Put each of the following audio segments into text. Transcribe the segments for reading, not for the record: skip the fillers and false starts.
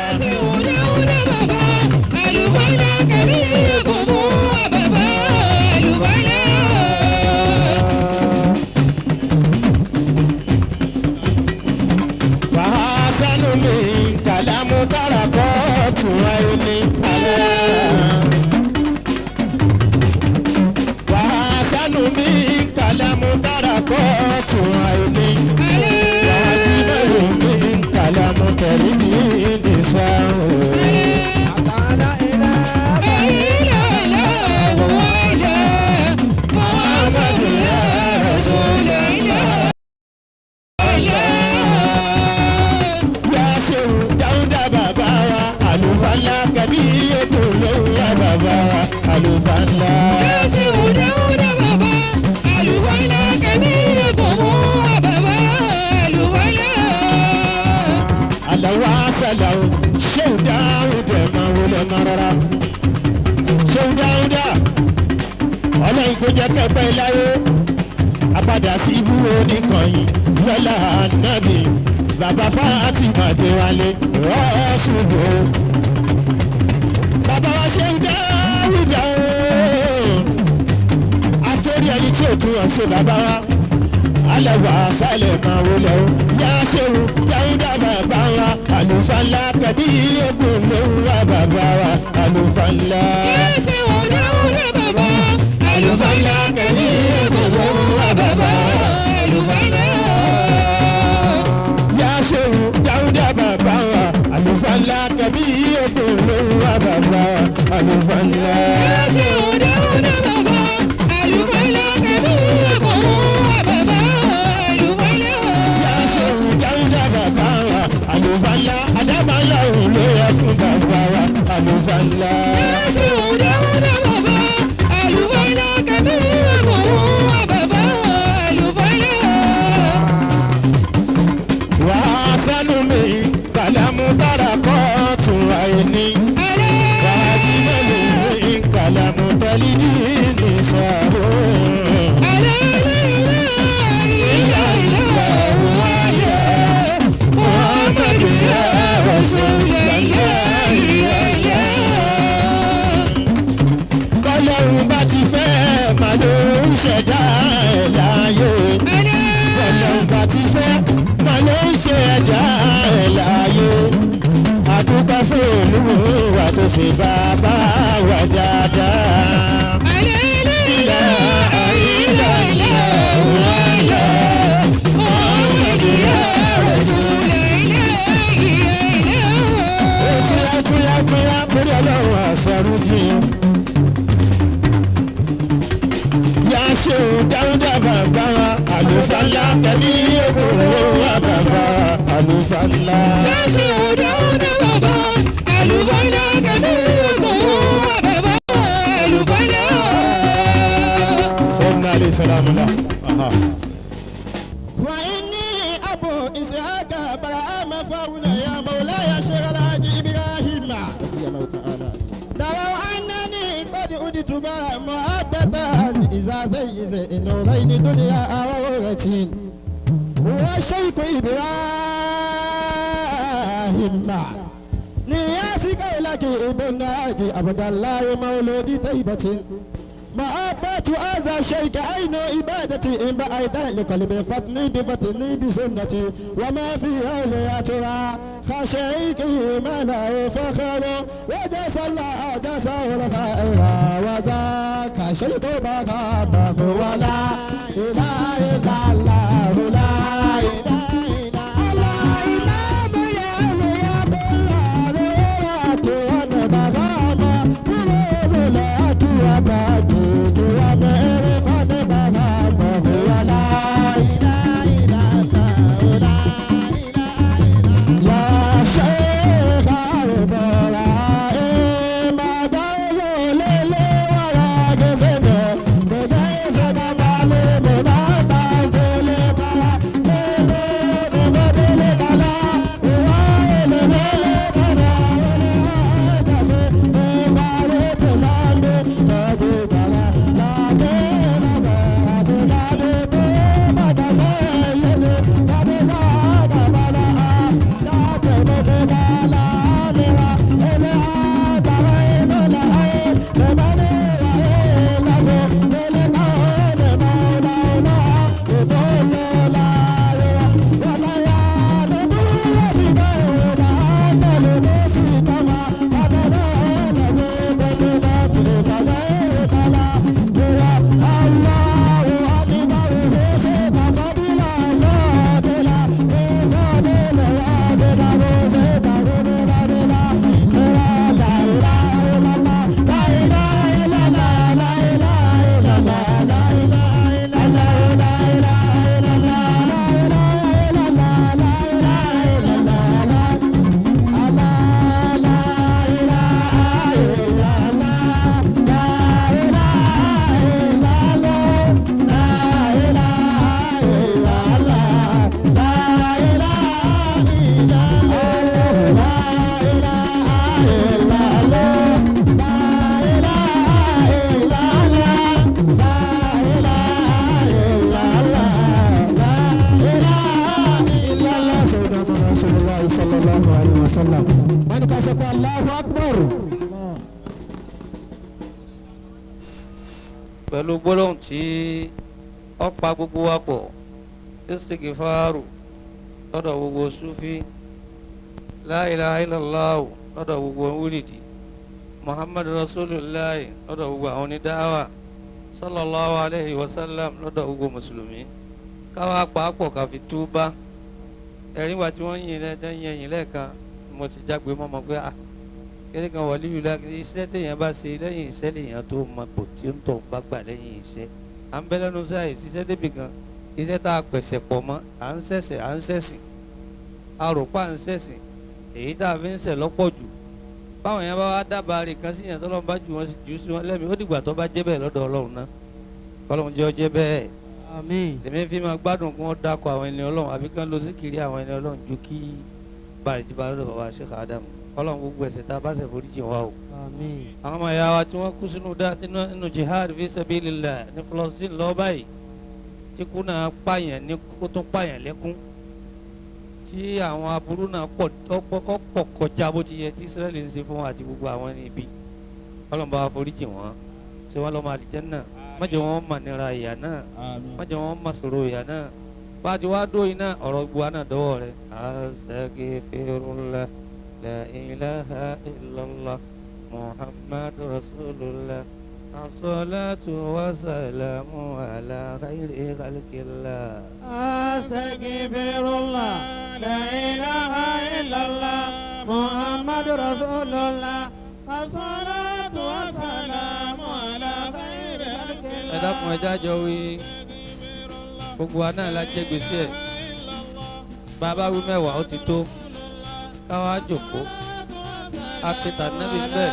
Bye. Muhammadun Rasulullah sallallahu alaihi wasallam. Wọ́n ní ká sọ pé Allahu Akbar. Pẹ̀lú gbólóhùn tí ó pa gbogbo wa pọ̀, istighfaru lọ́dọ̀ gbogbo Sufi, la ilaha illallah lọ́dọ̀ gbogbo wúlìdì, Muhammadu Rasulullah lọ́dọ̀ gbogbo àwọn onídáwà, sallallahu alayhi wa sallam lọ́dọ̀ gbogbo mùsùlùmí. Káwá pàápọ̀ ká fi túbá. Ẹ̀rín wa tí wọ́n yin lẹ́yìn lẹ́ẹ̀kan, mo ti jágbe mọ́mọ́ pé ah kéré kan wàlíyù la iṣẹ́ téèyàn bá ṣe lẹ́yìn iṣẹ́ lèèyàn tó mọ kò tí ń tọ̀ bá gbà lẹ́yìn iṣẹ́. À ń bẹ́ lẹ́nu sáyè ṣiṣẹ́ débì kan, iṣẹ́ tá a pẹ̀sẹ̀ pọ̀ mọ́, à ń ṣẹ̀ṣẹ̀ à ń ṣẹ̀sìn, a rò pa à ń ṣẹ̀sìn, èyí tá a fi ń ṣẹ̀ lọ́pọ̀ jù. Báwọn yẹn bá wá dábàá rè kan sí yẹn tọ́lọ́run bá jù wọ́n jù sí wọn lẹ́mìí, ó dìgbà tó bá jẹ́ bẹ́ẹ̀ lọ́dọ̀ Ọlọ́run náà. Kọ́lọ́run jẹ́ ó jẹ́ bẹ́ẹ̀. Àmín. Èmi fi máa gbádùn kí wọ́n dákọ̀ àwọn ẹni Ọlọ́run àbí kán lọ síkiri àwọn ẹni Ọlọ́run ju kí báyìí ti bá lọ́dọ̀ bàbá Sheikh Adam. Ọlọ́run gbogbo ẹ̀ṣẹ̀ tá a bá ṣẹ̀ foríjì wá o. Àmín. Àwọn ọmọ ìyá wa tí wọ́n kú sínú dá nínú jihad fi sabilillah ní Palestine lọ báyìí, tí kú náà pààyàn ní kó tún pààyàn lẹ́kún, tí àwọn aburú náà pọ̀ ọ̀pọ̀ kọjá bó ti yẹ tí Israẹli ń ṣe fún wa àti gbogbo àwọn ẹni ibi. Ọlọ́run bá wa foríjì wọ́n, ṣé wọ́n lọ́mọ àlìjánnà, má jẹ́ wọ́n mà nira ìyà náà, má jẹ́ wọ́n mà sọ̀rọ̀ ìyà náà. Bá a ti wá dó iná ọ̀rọ̀ gbogbo wa náà dọ́wọ́ rẹ̀. Astaghfirullah. La ilaha illallah Muhammadu Rasulullah As-salatu wa salamu ala khayri khalqillah. Astaghfirullah, la ilaha illallah Muhammadu Rasulullah As-salatu wa salamu ala khayri khalqillah. Ẹ dákun ẹ jájọ wí, gbogbo wa náà la jẹ gbèsè ẹ̀. Bàbá wí mẹ́wàá ó ti tó. Káwá jòkó, a ti tànàbí níbẹ̀,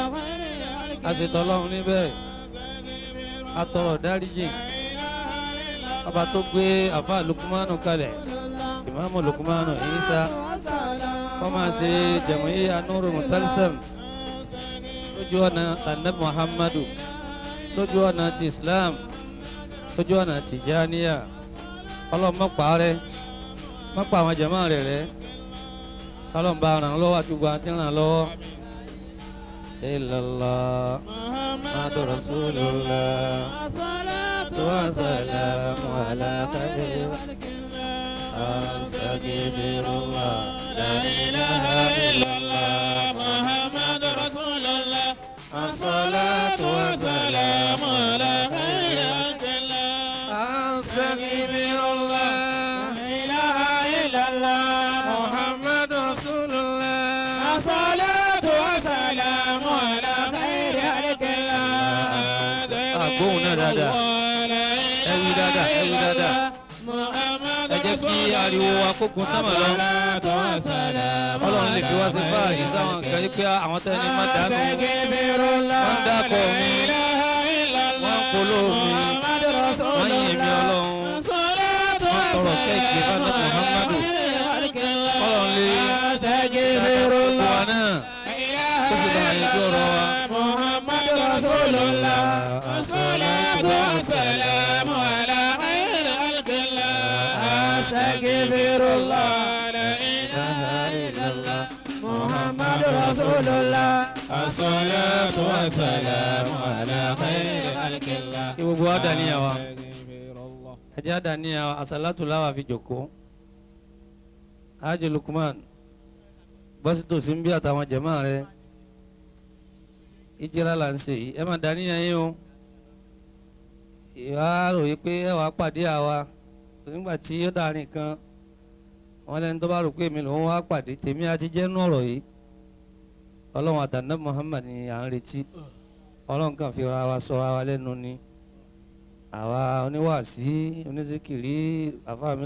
a sì tọ́lọ́run níbẹ̀, a tọrọ dáríjì. Ọba tó gbé àfa Lukumanu kalẹ̀, ìmáàmù Lukumanu Isa, kọ́ máa ṣe jẹ̀múyíyá Nuru Mutalsam lójú ọ̀nà tànàbí Muhammadu, lójú ọ̀nà ti Islam, lójú ọ̀nà Tìjàníyà. Ọlọ́run má pa rẹ́, má pa àwọn jàmáà rẹ̀ rẹ́. Ọlọ́run bá ràn lọ́wọ́ àti gbogbo àti ràn lọ́wọ́. Illallah Muhammadu Rasulullah As-salatu wa salamu ala khayri Astaghfirullah la ilaha illallah Muhammadu Rasulullah As-salatu wa salamu ala khayri khalqillah. Astaghfirullah La ilaha illallah Muhammadu Rasulullah As-salatu wa salamu ala khayri khalqillah. Àgbóhùn náà dáadáa. Ẹ wí dáadáa, ẹ wí dáadáa. Ẹ jẹ́ kí ariwo wa kó gun sánmà lọ. Ọlọ́run lè fi wá sí fáàrí sáwọn nǹkan yìí pé àwọn tẹ́ni má dànù. Wọ́n dákọ̀ mi, wọ́n polówó mi, wọ́n yìn mí Ọlọ́run, wọ́n tọrọ kẹ́ẹ̀kì fún Muhammadu. Ọlọ́run lè dáadáa wa náà kó sì bá yanjú ọ̀rọ̀ wa. Muhammadu Rasulullah As-salatu wa salamu ala khayri khalqillah. Astaghfirullah la ilaha illallah Muhammadu Rasulullah As-salatu wa salamu ala khayri khalqillah. Kí gbogbo wa dàníyàn wa, ẹ jẹ́ àdàníyàn wa, àsàlátù láwa fi jòkó. Haji Lukman bọ́sítò sí ń bí àtàwọn jẹ̀mọ́ rẹ̀, ìjìrá là ń ṣe yìí, ẹ máa dàníyàn yín o. Ìwà ròyìn pé ẹ wàá pàdé àwa nígbà tí ó dàrin kan, wọn lẹni tó bá rò pé èmi lòun wá pàdé tèmi àti jẹ́nu ọ̀rọ̀ yìí. Ọlọ́run àtàná Muhammad ni à ń retí. Ọlọ́run kan fi ra wa sọra wa lẹ́nu ni. Àwa oníwàásí onísìkìrí àfa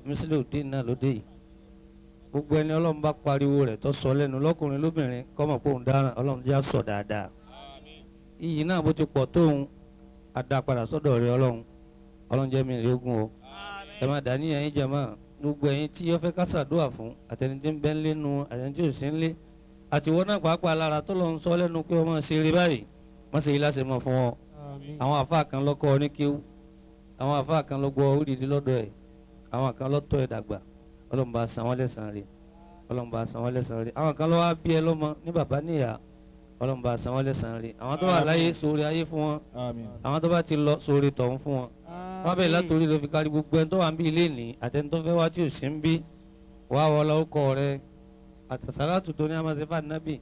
Musliudeen náà lóde yìí. Gbogbo ẹni Ọlọ́run bá pariwo rẹ̀ tó sọ lẹ́nu lọ́kùnrin lóbìnrin kọ́mọ̀ pé òun dáràn, Ọlọ́run já sọ dáadáa. Iyì náà bó ti pọ̀ tóun adá padà sọ́dọ̀ rẹ̀ Ọlọ́run. Ọlọ́run jẹ́ mi rí ogun o. Ẹ má dàníyàn yín jàmá. Gbogbo ẹ̀yin tí ó fẹ́ ká ṣàdúrà fún, àtẹni tí ń bẹ ńlé nu, àtẹni tí ò sí ńlé, àti ìwọ náà pàápàá lára tó lọ ń sọ lẹ́nu pé ọmọ ṣe eré báyìí, wọ́n ṣe ilá ṣe mọ̀ fún ọ. Àwọn àfa kan lọ́kọ́ ọ ní kéwú, àwọn àfa kan lọ́gbọ́ orídìí lọ́dọ̀ ẹ̀, àwọn kan lọ́tọ̀ ẹ̀ dàgbà. Ọlọ́run bá san wọ́n lẹ́san rẹ̀. Ọlọ́run bá san wọ́n lẹ́san rí. Àwọn kan ló wá bí ẹ lọ́mọ ní bàbá níyà, Ọlọ́run bá san wọ́n lẹ́san rí. Àwọn tó wà láyé sórí ayé fún wọn, àwọn tó bá ti lọ sórí tọ̀hún fún wọn. Wọ́n bẹ̀rẹ̀ látòrí ló fi kárí gbogbo ẹni tó wà ń bí ilé ní àtẹni tó fẹ́ wá tí ò sí ń bí. Wá wọlé ọkọ rẹ àtàsálàtù tó ní amasefa nábì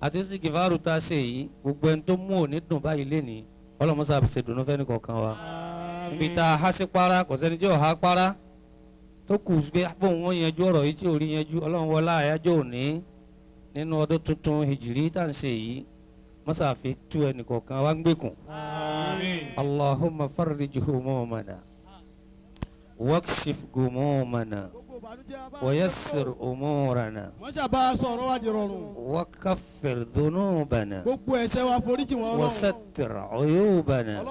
àti sìkìfàrù tá a ṣe yìí, gbogbo ẹni tó mú òní dùn báyìí lé ní Ọlọ́run mọ́sá ṣe dùnú fẹ́ni kọ̀ọ̀kan wa. Ibi tá a há sí para kò sẹ́ni tí ò há para tó kù pé bóun wọn yanjú ọ̀rọ̀ yìí tí ò rí yanjú. Ọlọ́run wọlá àyájọ́ òní nínú ọdún tuntun hijiri tá à ń ṣe yìí, mọ́sá fi tú ẹnì kọ̀ọ̀kan wa ń gbèkùn. Allahumma farrij humumana wakshif gumumana ويسر أمورنا وكفر ذنوبنا وستر عيوبنا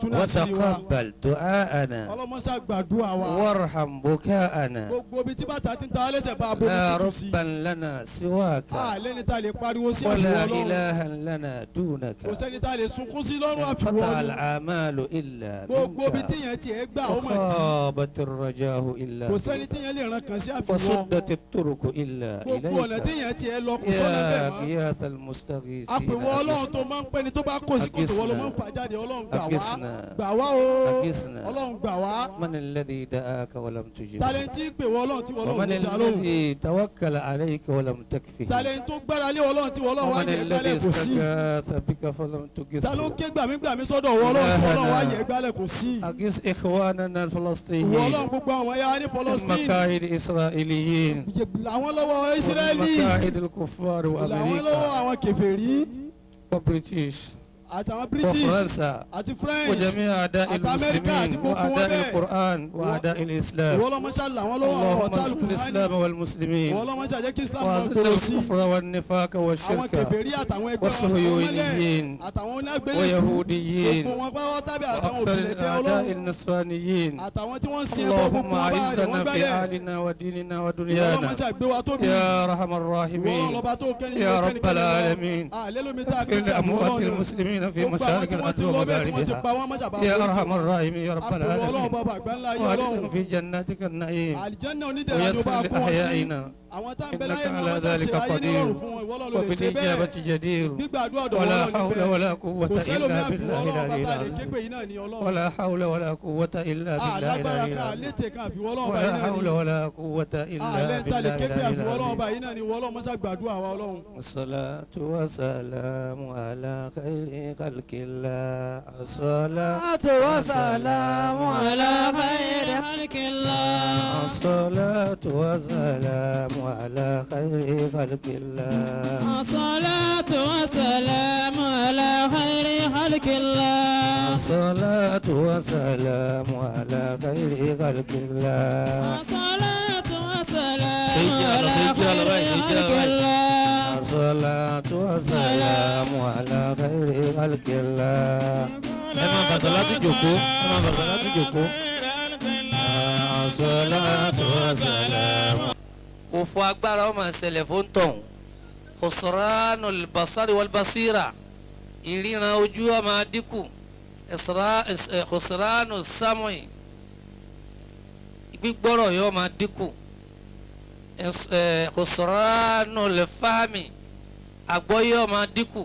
وتقبل دعاءنا وارحم بكاءنا لا ربا لنا سواك ولا إلها لنا دونك انقطع الأعمال إلا منك وخابت الرجاء إلا وسدت الطرق إلا إليك يا غياث المستغيثين أغثنا أغثنا من الذي دعاك ولم تجب ومن الذي توكل عليك ولم تكفه ومن الذي استغاث بك فلم تغثه أغث إخواننا الفلسطينيين مكائد إسرائيليين ومكائد الكفار وأمريكا و British وفرنسا وجميع أعداء المسلمين وأعداء القرآن وأعداء الإسلام. اللهم انصر الإسلام والمسلمين وأذل الكفر والنفاق والشرك والصهيونيين ويهوديين وأكثر الأعداء النصرانيين. اللهم أعزنا في أهلنا وديننا ودنيانا يا أرحم الراحمين يا رب العالمين. اغفر لأموات المسلمين في مشارق الأرض ومغاربها يا أرحم الراحمين يا رب العالمين. وأدخلهم في جناتك النعيم ويسر لأحيائنا إنك على ذلك قدير وبالإجابة جدير. ولا حول ولا قوة إلا بالله العلي العظيم. ولا حول ولا قوة إلا بالله العلي العظيم. ولا حول ولا قوة إلا بالله العلي العظيم. الصلاة والسلام على خير خلق الله. الصلاة والسلام على خير خلق الله. الصلاة والسلام على خير خلق الله. الصلاة والسلام على خير خلق الله. الصلاة والسلام على خير خلق الله. الصلاة والسلام على خير خلق الله. الصلاة والسلام على خير خلق الله. الصلاة والسلام. Òfò agbára ó máa ṣẹlẹ̀ fún tọ̀hún. Khusranul basari wal basira, ìríran ojú ó máa dínkù. Khusranus sam'i, gbígbọ́rọ̀ yóò máa dínkù. Khusranul fahmi, àgbọ́yé ó máa dínkù.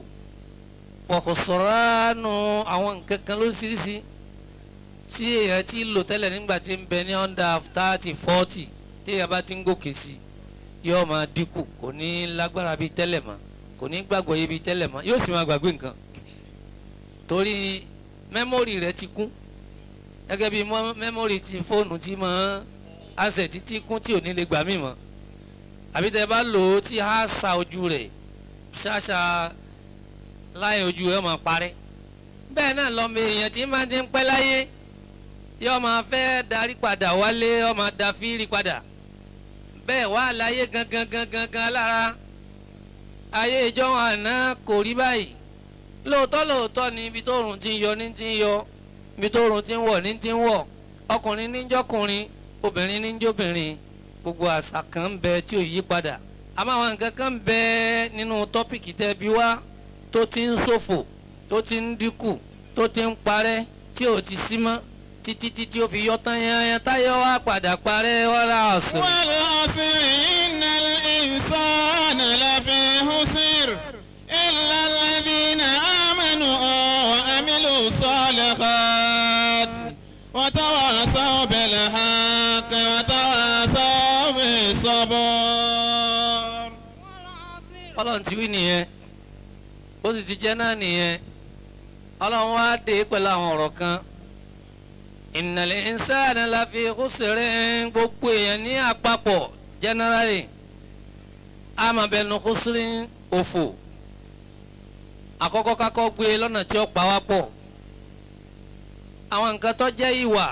Wa khusranu àwọn nǹkan kan lóríṣiríṣi tí èèyàn ti lò tẹ́lẹ̀ nígbà tí ń bẹ ní under 30, 40 tí èèyàn bá ti ń gòkè sí yóò máa dínkù. Kò ní lágbára bíi tẹ́lẹ̀ mọ́, kò ní gbàgbọ́ yé bíi tẹ́lẹ̀ mọ́, yóò sì máa gbàgbé nǹkan torí mẹ́mórì rẹ̀ ti kún. Gẹ́gẹ́ bí mẹ́mórì ti fóònù ti mọ́ àṣẹ títí kún tí ò ní lè gbà mí mọ́, àbí tẹ́ bá lò ó tí a sa ojú rẹ̀ ṣáṣá láyé ojú rẹ̀ máa parẹ́. Bẹ́ẹ̀ náà lọ́mọ èèyàn tí máa ti ń pẹ́ láyé yóò máa fẹ́ darí padà wálé, yóò máa da fírí padà. Bẹ́ẹ̀ wá láyé gangan gangan gan lára ayé ìjọ àná kò rí báyìí. Lóòótọ́ lóòótọ́ ni ibi tó rùn ti ń yọ ní ti ń yọ, ibi tó rùn ti ń wọ̀ ní ti ń wọ̀. Ọkùnrin ní jọkùnrin, obìnrin ní jóbìnrin. Gbogbo àṣà kan ń bẹ tí ò yí padà. Àmọ́ àwọn nǹkan kan ń bẹ nínú tọ́pìkì tẹ́ bí wá tó ti ń ṣòfò, tó ti ń dínkù, tó ti ń parẹ́, tí ò ti sí mọ́ títí títí ó fi yọ tán yányán táyọ̀ wá padà parẹ́. Wala asr. Wal asr innal وتواصوا بالحق وتواصوا بالصبر. Ọlọ́run ti wí nìyẹn, ó sì ti jẹ́ náà nìyẹn. Ọlọ́run wá dé pẹ̀lú àwọn ọ̀rọ̀ kan. Innal insana lafi khusrin, gbogbo èèyàn ní àpapọ̀ generally amabẹnu khusrin òfò. Àkọ́kọ́ kakọ́ gbé lọ́nà tí ó pa wá pọ̀. Àwọn nǹkan tó jẹ́ ìwà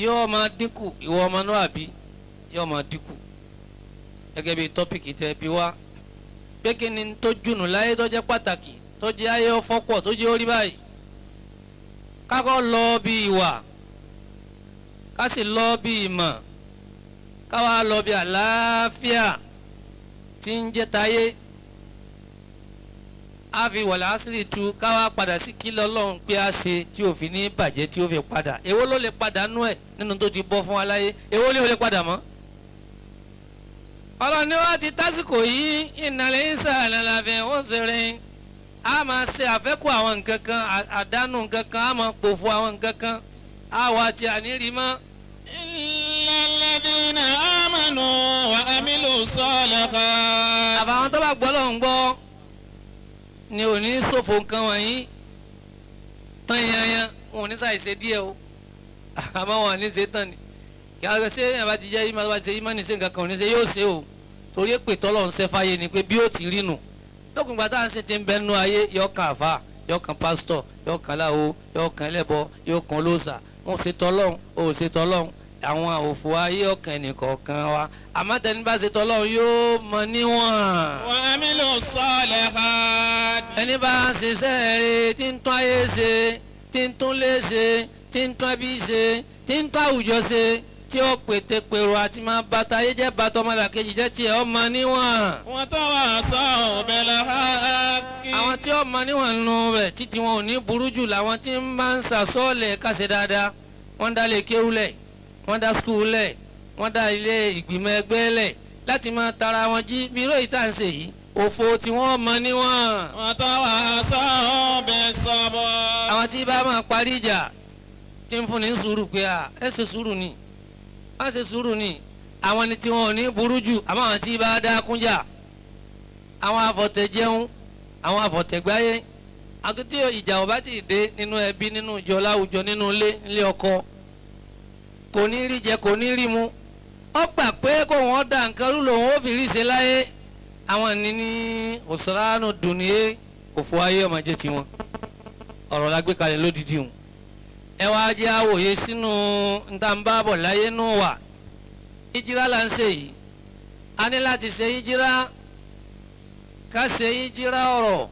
yóò máa dínkù, ìwà ọmọlúwàbí yóò máa dínkù. Gẹ́gẹ́ bí tọ́pìkì tẹ́ bí wá pé kí ni tó jùnù láyé tó jẹ́ pàtàkì tó jẹ́ ayé ọ̀fọ́pọ̀ tó jẹ́ orí báyìí. Kákọ́ lọ bí ìwà, ká sì lọ bí ìmọ̀, káwa lọ bí àlàáfíà tí ń jẹ́ tayé. A fi wàlá àṣírí tu káwa padà sí kí lọ́lọ́run pé a ṣe tí ò fi ní bàjẹ́ tí ó fi padà. Èwo ló lè padà nú ẹ̀ nínú tó ti bọ́ fún wa láyé? Èwo ló lè padà mọ́? Ọlọ́run ni wọ́n ti tásìkò yìí, innal insana lafi khusrin. A máa ṣe àfẹ́kù àwọn nǹkan kan, àdánù nǹkan kan, a máa pòfo àwọn nǹkan kan, a wà tí a ní rí mọ́. Illal ladhina amanu wa amilu salihat. Àbàwọn tó bá gbọ́ lọ́hùn gbọ́ ni ò ní ṣòfò nǹkan wọ̀nyí tán yanyan, wọn ò ní ṣàìṣe díẹ̀ o, àmọ́ wọn ò ní ṣe tán ni. Kí a ṣe é bá ti jẹ́ ìmọ̀ bá ti ṣe ìmọ̀ ní ṣe nǹkan kan ò ní ṣe yóò ṣe o, torí èpè tọ́lọ̀ ń ṣe fáyé ni pé bí ó ti rí nù. Lókun ìgbà tá à ń ṣe ti ń bẹ nínú ayé, yóò kan àfa, yóò kan pásítọ̀, yóò kan láwo, yóò kan ẹlẹ́bọ, yóò kan olóòṣà. Wọn ò ṣe tọ́lọ́hún, ò ṣe tọ́lọ́hún, àwọn òfò ayé ọkàn ẹnìkọ̀ọ̀kan wa. Àmọ́ tẹni bá ṣe tọ́lọ́hún yóò mọ níwọ̀n. Wa amilu salihat. Ẹni bá ń ṣiṣẹ́ rẹ̀ tí ń tún ayé ṣe, tí ń tún lé ṣe, tí ń tún ẹbí ṣe, tí ń tún àwùjọ ṣe, tí ó pété pèrò àti máa bàtà ayé jẹ́ bàtà ọmọlàkejì jẹ́ tiẹ̀ ọmọ níwọ̀n. Wa tawasaw bil haqqi. Àwọn tí ọmọ níwọ̀n nù rẹ̀ títí wọn ò ní burú jù làwọn tí ń bá ń sàsọ́ọ̀lẹ̀ kàṣẹ dáadáa. Wọ́n dá lè kéwú lẹ̀, wọ́n dá skul lẹ̀, wọ́n dá ilé ìgbìmọ̀ ẹgbẹ́ lẹ̀ láti máa tara wọn jí bí irú èyí tá à ń ṣe yìí, òfò tí wọ́n mọ níwọ̀n. Wa tawasaw bis sabr. Àwọn tí bá máa parí ìjà tí ń fúnni sùúrù pé à ẹ ṣe sùúrù ni, má ṣe sùúrù ni, àwọn ni tí wọn ò ní burú jù. Àmọ́ àwọn tí bá dá kúnjà, àwọn afọ̀tẹ̀jẹun, àwọn afọ̀tẹ̀gbáyé, àtúntí ìjà ò bá ti dé nínú ẹbí, nínú ìjọ, láwùjọ, nínú ilé, nílé ọkọ, kò ní rí jẹ, kò ní rí mu, ó gbà pé kó wọn dà nǹkan rú lòun ó fi rí ṣe láyé. Àwọn ní ní òṣèrànù dùnìyẹ, òfò ayé ọmọ jẹ tiwọn. Ọ̀rọ̀ la gbé kalẹ̀ lódìdí hùn. Ẹ wá jẹ́ àwòye sínú ntàǹbàbọ̀ láyé nù wà. Ìjírá là ń ṣe yìí, a ní láti ṣe ìjírá, ká ṣe ìjírá ọ̀rọ̀,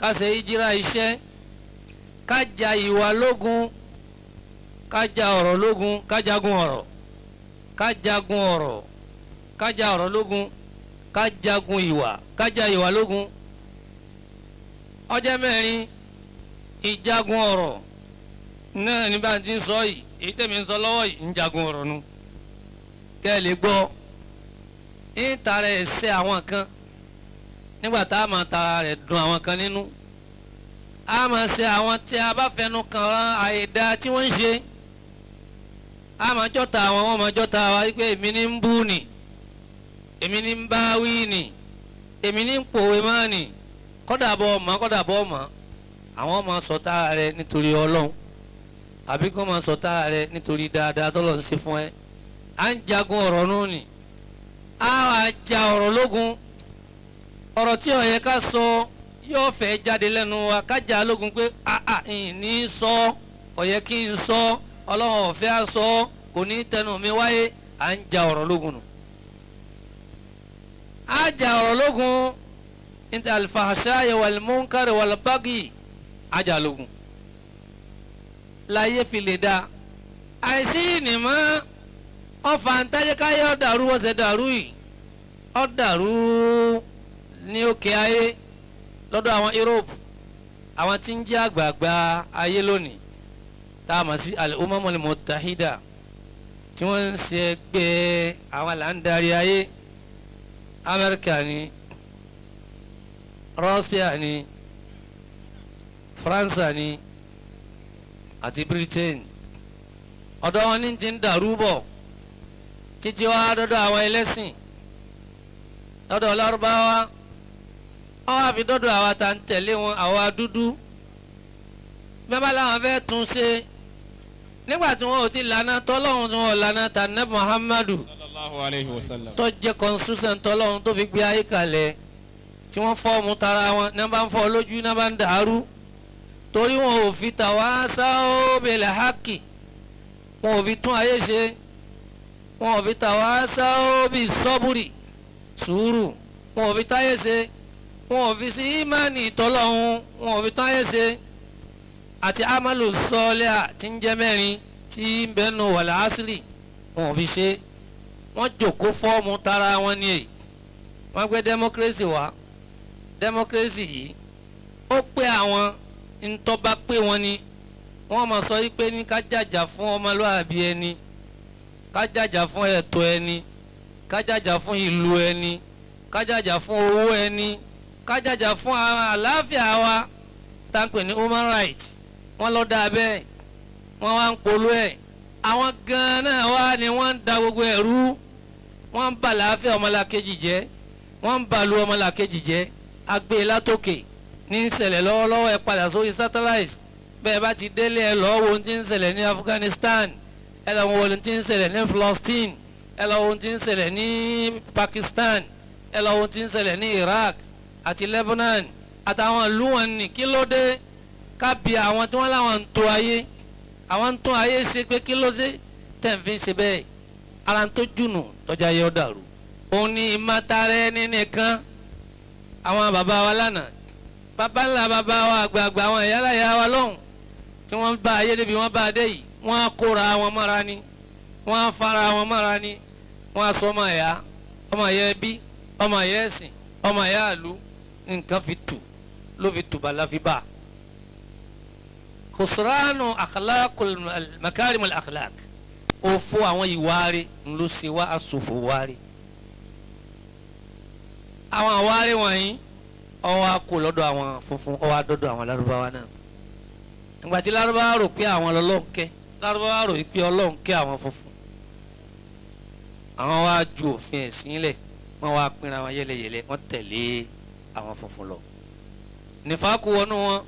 ká ṣe ìjírá iṣẹ́, ká ja ìwà lógun, ká ja ọ̀rọ̀ lógun, ká jagun ọ̀rọ̀, ká jagun ọ̀rọ̀, ká ja ọ̀rọ̀ lógun, ká jagun ìwà, ká ja ìwà lógun. Ọjọ́ mẹ́rin ìjagun ọ̀rọ̀ náà ní bá ń ti ń sọ yìí, èyí tẹ̀mí ń sọ lọ́wọ́ yìí ń jagun ọ̀rọ̀ nu. Kẹ́ ẹ lè gbọ́, ń tara ẹ̀ ṣe àwọn kan nígbà tá a máa tara rẹ̀ dùn àwọn kan nínú. A máa ṣe àwọn tí a bá fẹnu kàn án àìda tí wọ́n ń ṣe. A máa jọ́ta àwọn, wọ́n máa jọ́ta wa wípé èmi ní ń bú ni, èmi ní ń bá wí ni, èmi ní ń pòwe mọ́ ni, kọ́dà bọ́ ọmọ, kọ́dà bọ́ ọmọ. Àwọn máa sọ tára rẹ̀ nítorí Ọlọ́run, àbí kó máa sọ tára rẹ̀ nítorí dáadáa tọ́lọ̀ ń ṣe fún ẹ. À ń jagun ọ̀rọ̀ nù ni, a wà ja ọ̀rọ̀ lógun. Ọ̀rọ̀ tí ó yẹ ká sọ yóò fẹ́ jáde lẹ́nu wa, ká jà lógun pé àà ní sọ, ó yẹ kí n sọ, Ọlọ́run ò fẹ́ sọ, kò ní tẹnu mi wáyé. À ń ja ọ̀rọ̀ lógun nù. A ja ọ̀rọ̀ lógun ní al-fahsha wal-munkar wal-baghi, a jà lógun láyé fi lè da. Àìsí ìnìmọ́ ọfà ntàjẹ́káyé ọ̀dàrú, ọ̀sẹ̀ dàrú yìí, ọ̀dàrú ní òkè ayé lọ́dọ̀ àwọn Europe, àwọn tí ń jẹ́ àgbààgbà ayé lónìí tá a mọ̀ sí al-Umamul Muttahida, tí wọ́n ń ṣe ẹgbẹ́ àwọn là ń darí ayé. Amẹ́ríkà ni, Russia ni, France ni, àti Britain ọ̀dọ̀ wọn ní ti ń dàrú bọ̀ títí wá dọ́dọ̀ àwọn ẹlẹ́sìn dọ́dọ̀ Lárúbáwá wọ́n wá fi dọ́dọ̀ àwa tá ń tẹ̀lé wọn àwa dúdú bẹ́ẹ̀ bá láwọn fẹ́ tún ṣe nígbà tí wọn ò ti lànà tọ́lọ́hún tí wọn ò lànà tànẹ́ Muhammadu sallallahu alayhi wa sallam. tó jẹ́ constitution tọ́lọ́hún tó fi gbé ayé kalẹ̀ tí wọ́n fọ́ọ̀mù tara wọn ní wọ́n bá ń fọ́ lójú ní wọ́n bá ń dàrú torí wọn ò fi tàwa bil haqi wọn ò fi tún ayé ṣe wọn ò fi tàwa bis sabri sùúrù wọn ò fi táyé ṣe wọn ò fi sí ìmánì tọ́lọ́hún wọn ò fi tún ayé ṣe àti amalu sọ́ọ́lẹ́à tí ń jẹ́ mẹ́rin tí ń bẹ́nu wàlẹ̀ asiri wọn ò fi ṣe wọ́n jòkó fọ́ọ̀mù tara wọn ni èyí wọ́n gbé democracy wá democracy yìí ó pé àwọn ntọ́ba pé wọn ni wọ́n máa sọ yìí pé ní ká jàjà fún ọmọlúwàbí ẹni ká jàjà fún ẹ̀tọ́ ẹni ká jàjà fún ìlú ẹni ká jàjà fún owó ẹni ká jàjà fún àlàáfíà wa tá ń pè ní human rights wọ́n lọ dá bẹ́ẹ̀ wọ́n wá ń polú ẹ̀ àwọn gan-an náà wá ni wọ́n ń da gbogbo ẹ̀rú wọ́n ń bà láàfin ọmọlàkejì jẹ́ wọ́n ń bà lu ọmọlàkejì jẹ́ agbé látòkè ní ń ṣẹlẹ̀ lọ́wọ́lọ́wọ́ ẹ padà sórí satellite bẹ́ẹ̀ bá ti délé ẹ lọ́ọ́ wo ohun tí ń ṣẹlẹ̀ ní Afghanistan ẹ lọ́ọ́ wo ohun tí ń ṣẹlẹ̀ ní Palestine ẹ lọ́ọ́ wo ohun tí ń ṣẹlẹ̀ ní Pakistan ẹ lọ́ọ́ wo ohun tí ń ṣẹlẹ̀ ní Iraq àti Lebanon àtàwọn ìlú wọn ní kí ló dé ká bi àwọn tí wọ́n láwọn ń tó ayé àwọn ń tún ayé ṣe pé kí ló ṣe tẹ̀ ń fi ṣe bẹ́ẹ̀ ara ń tó jùnù lọ́jà yẹ ọ́ dàrú. Òun ni ìmọ̀tara ẹni nìkan àwọn bàbá wa lánàá bàbá ńlá bàbá wa àgbààgbà àwọn ìyáláyà wa lọ́hùn tí wọ́n bá ayé débi wọ́n bá dé yìí wọ́n á kóra wọn mọ́ra ni wọ́n á fara wọn mọ́ra ni wọ́n á sọ ọmọ ẹ̀yà ọmọ ẹ̀yà ẹbí ọmọ ẹ̀yà ẹ̀sìn ọmọ ẹ̀yà àlú nǹkan fi tù ló fi tù bàlá fi bá a. Khusranu akhlaqul makarimul akhlaq òfo àwọn ìwárí ńlọ ṣe wá aṣòfò wárí àwọn àwárí wọ̀nyí ọwọ́ akó lọ́dọ̀ àwọn funfun ọwọ́ adọ́dọ̀ àwọn lárúbáwá náà ìgbà tí lárúbáwá rò pé àwọn lọ́lọ́ǹkẹ́ lárúbáwá rò pé ọlọ́ǹkẹ́ àwọn funfun àwọn wá ju òfin ẹ̀sìn lẹ̀ wọ́n wá pinra wọn yẹlẹyẹlẹ wọ́n tẹ̀lé àwọn funfun lọ nífàkù wọnú wọn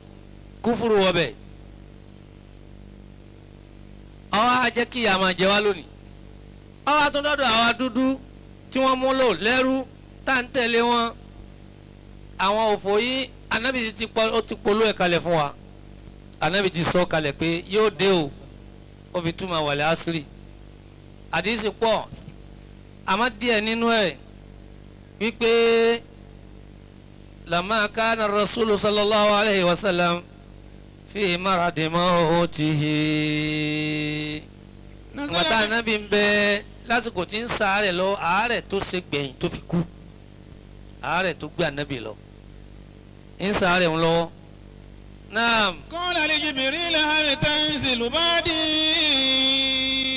kúfúrú wọbẹ̀ ọwọ́ ajẹ́ kí ìyà máa jẹ wá lónìí ọwọ́ àtúndọ́dọ̀ àwa dúdú tí wọ́n mú lò lẹ́rú tá à ń tẹ̀lé wọn àwọn òfò yìí anábì ti ó ti polú ẹ̀ kalẹ̀ fún wa anábì ti sọ kalẹ̀ pé yóò dé o ó fi túmọ̀ wàlẹ̀ àṣírí àdìsí pọ̀ àmọ́ díẹ̀ nínú ẹ̀ wípé lamma kana rasulu sallallahu alayhi wa sallam fi maradi mawtihi gbàtà anábì ń bẹ lásìkò tí ń sàárẹ̀ lọ àárẹ̀ tó ṣe gbẹ̀yìn tó fi kú àárẹ̀ tó gbé anábì lọ ń sàárẹ̀ ń lọ́wọ́ náà. Qala li Jibril hal tanzilu ba'di.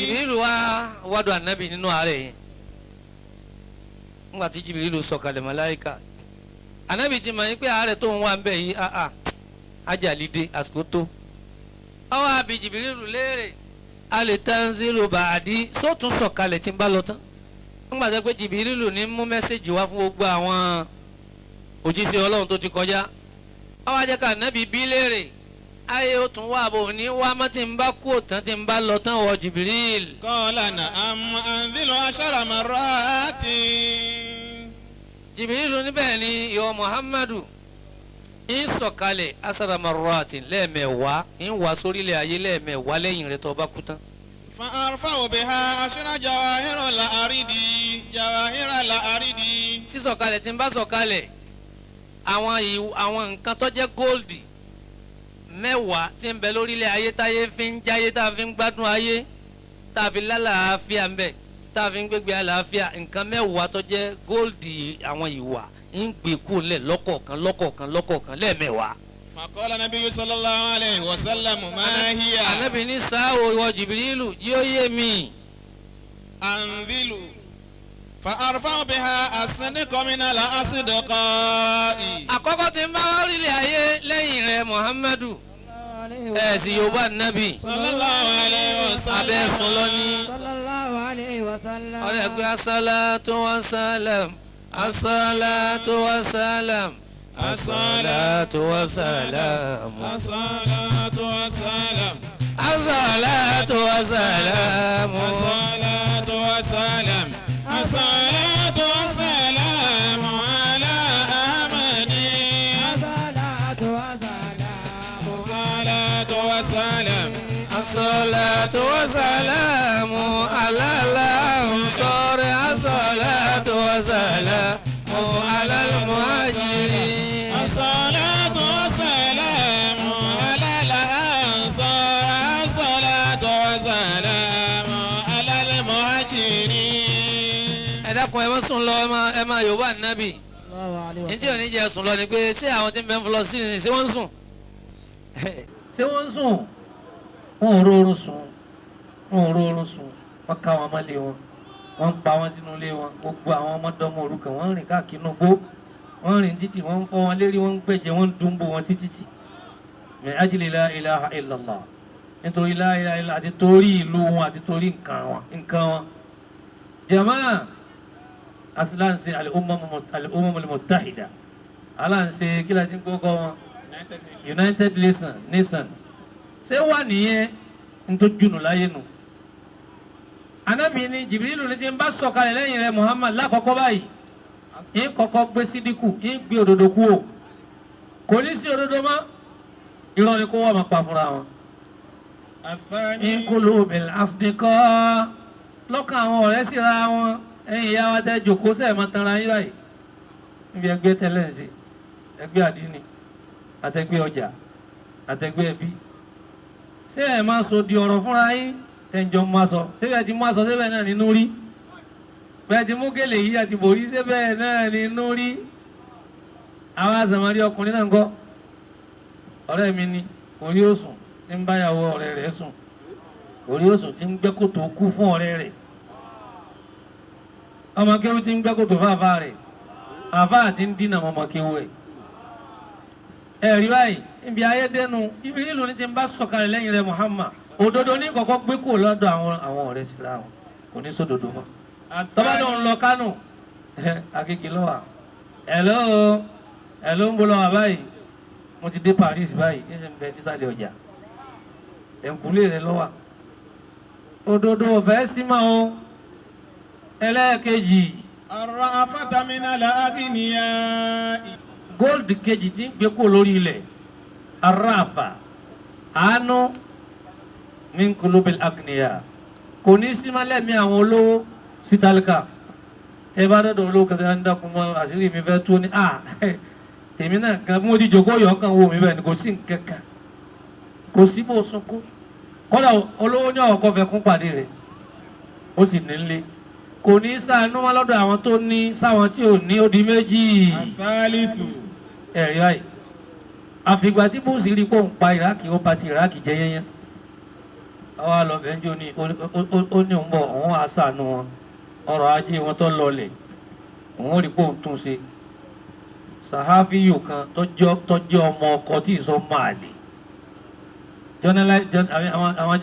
Jibril wá wádùn anábì nínú àárẹ̀ yẹn ńgbà tí Jibril sọ̀kalẹ̀ màláíkà anábì ti mọ̀ yín pé àárẹ̀ tó ń wà ń bẹ̀ yìí áà ajalide àsìkò tó ọwọ́ àbí Jìbìrìlù léèrè alẹ́ tanzilu bàdí sótún sọ̀kalẹ̀ tí ń bá lọ tán ńgbà tó pé Jìbìrìlù ní mú mẹ́sẹ̀gì wá fún gbogbo àwọn òjíṣẹ́ Ọlọ́run tó ti kọjá ọwọ́ ajẹ́ka nábì bí léèrè ayé ó tún wá bò ní wá mọ́ tí ń bá kú òtán tí ń bá lọ tán wọ Jìbìrìlù. Qala na'am anzilu ashara marratin. Jìbìrìlù níbẹ̀ ni ìwọ Muhammadu ń sọ̀kalẹ̀ asara marratin lẹ́ẹ̀mẹ̀wá ń wá sórílẹ̀ ayé lẹ́ẹ̀mẹ̀wá lẹ́yìn rẹ̀ tó bá kú tán. Fa arfa'u biha ashra jawahira al-aridi jawahira al-aridi. Sísọ̀kalẹ̀ tí ń bá sọ̀kalẹ̀ àwọn nǹkan tó jẹ́ góòlì mẹ́wàá tí ń bẹ lórílẹ̀ ayé táyé fi ń jáyé tá a fi ń gbádùn ayé tá a fi lálàáfíà ń bẹ tá a fi ń gbégbé àlàáfíà nǹkan mẹ́wàá tó jẹ́ góòlì àwọn ìwà ń gbé kú lẹ̀ lọ́kọ̀ọ̀kan lọ́kọ̀ọ̀kan lọ́kọ̀ọ̀kan lẹ́ẹ̀mẹ́wàá. Faqala nabiyyu sallallahu alayhi wa sallam ma hiya. Ànábì ní sáwọ́ ìwọ Jìbìrìlù yóò yé mi. Anzilu fa arfa'u biha as-sidqa minal asdiqa'i. Àkọ́kọ́ tí ń bá wá rílẹ̀ ayé lẹ́yìn rẹ̀ Muhammadu Ẹ sì Yorùbá nábì. Sallallahu alayhi wa sallam. Abẹ́ sùn lọ ní. Sallallahu alayhi wa sallam. Ọ̀rẹ́ pé asálàtú wa sálàm. Asálàtú wa sálàm. Asálàtú wa sálàm. Asálàtú wa sálàm. Asálàtú wa sálàm. Asálàtú wa sálàm. Asálàtú wa sálàm ala Ahmadi. Asálàtú wa sálàm. Asálàtú wa sálàm. Asálàtú wa sálàm ala al-ansar. Asálàtú wa sálàm ala al-muhajirin. Asálàtú wa sálàm ala al-ansar. Asálàtú wa sálàm ala al-muhajirin. Ẹ dákun ẹ má sùn lọ ẹ má Yorùbá nábì. Ní tí ò ní jẹ́ sùn lọ ni pé ṣé àwọn tí ń bẹ ń fọlọ sí ni ṣé wọ́n ń sùn? Ṣé wọ́n ń sùn? Wọ́n ò rọrùn sùn, wọ́n ò rọrùn sùn, wọ́n ká wọn mọ́lé wọn, wọ́n ń pa wọn sínú ilé wọn, gbogbo àwọn ọmọdọ́mọ òrukàn wọ́n ń rìn káàkiri inú igbó, wọ́n ń rìn títì, wọ́n ń fọ́ wọn lérí, wọ́n ń gbẹ̀jẹ̀, wọ́n ń dúnbò wọn sí títì. Min ajli la ilaha illallah, nítorí la ilaha illallah àti torí ìlú wọn àti torí nǹkan wọn. Jàmáà asilanse al-umam al-muttahida alanse kí la ti ń gbọ́ wọn United Nation ṣé wà nìyẹn n tó jùnú láyé nu. Ànábì ní Jìbìrìlù ní ti ń bá sọ̀kalẹ̀ lẹ́yìn rẹ̀ Muhammad lákọ̀ọ́kọ́ báyìí ń kọ́kọ́ gbé sídìkù ń gbé òdodo kú o kò ní sí òdodo mọ́ irọ́ ni kó wọ́n máa pa fúnra wọn. ń kúlù bil asdiqa lọ́kàn àwọn ọ̀rẹ́ síra wọn ẹ̀yin ìyá wa tẹ́ jòkó sẹ́ẹ̀ máa tanra yín báyìí níbi ẹgbẹ́ tẹ́lẹ̀ ń ṣe ẹgbẹ́ àdínì àtẹgbẹ́ ọjà àtẹgbẹ́ ẹbí ṣé ẹ̀ máa sọ di ọ̀rọ̀ fúnra yín tẹ̀jọ́ máa sọ ṣé ti mú aṣọ ṣé bẹ́ẹ̀ náà nínú rí bẹ́ẹ̀ ti mú gèlè yìí àti bòrí ṣé bẹ́ẹ̀ náà nínú rí àwọn àzàmọ́rí ọkùnrin náà ń kọ́ ọ̀rẹ́ mi ni orí òsùn tí ń báyàwó ọ̀rẹ́ rẹ̀ sùn orí òsùn tí ń gbẹ́ kòtò kú fún ọ̀rẹ́ rẹ̀ ọmọ kéwú tí ń gbẹ́ kòtò fáfá rẹ̀ àfá àti ń dínà ọmọ kéwú ẹ̀ ẹ̀rí báyìí ibi ayédènú ibi nílùú ní ti ń bá sọ̀kalẹ̀ lẹ́yìn rẹ̀ Muhammad òdodo ní kọ̀kọ́ gbé kò lọ́dọ̀ àwọn ọ̀rẹ́ sí láwọn kò ní sódodo mọ́ tọ́ba náà ń lọ Kánò Agége lọ́wà ẹ̀ló ẹ̀ló ń bọ́ lọ́wà báyìí mo ti dé Paris báyìí ní sìn bẹ nísàlẹ̀ ọjà ẹ̀ǹkúlé rẹ̀ lọ́wà òdodo ọ̀fẹ́ sí máa o ẹlẹ́ẹ̀kejì Ar-ra'afata minal aghniya. Gold kejì tí ń gbé kó lórí ilẹ̀ aráàfà àánú min kulubil agniya kò ní sí máa lẹ́mí àwọn olówó sí tálíkà ẹ bá dọ́dọ̀ olówó kẹta ń dákun mọ́ àṣírí mi fẹ́ tó ní à tèmi náà gan bí mo ti jòkó yọ̀ kan wo mi bẹ́ẹ̀ ni kò sí nǹkan kan kò sí bó sunkún kọ́dà olówó ní ọ̀kọ́ fẹ́ kún pàdé rẹ̀ ó sì ní lé kò ní ṣàánú wá lọ́dọ̀ àwọn tó ní sáwọn tí ò ní ó di méjì. Àsálísù. Ẹ̀rí báyìí àfìgbà tí bóòsì rí pé òun pa Ìrákì ó ba ti Ìrákì jẹ́ yẹ́yẹ́ àwa lọ bẹ́ẹ̀ ní ó ní òun bọ̀ òun á ṣàánú wọn ọrọ̀ ajé wọn tó lọlẹ̀ òun rí pé òun tún ṣe sàháfíyò kan tó jẹ́ ọmọ ọkọ tí ì sọ máa lè àwọn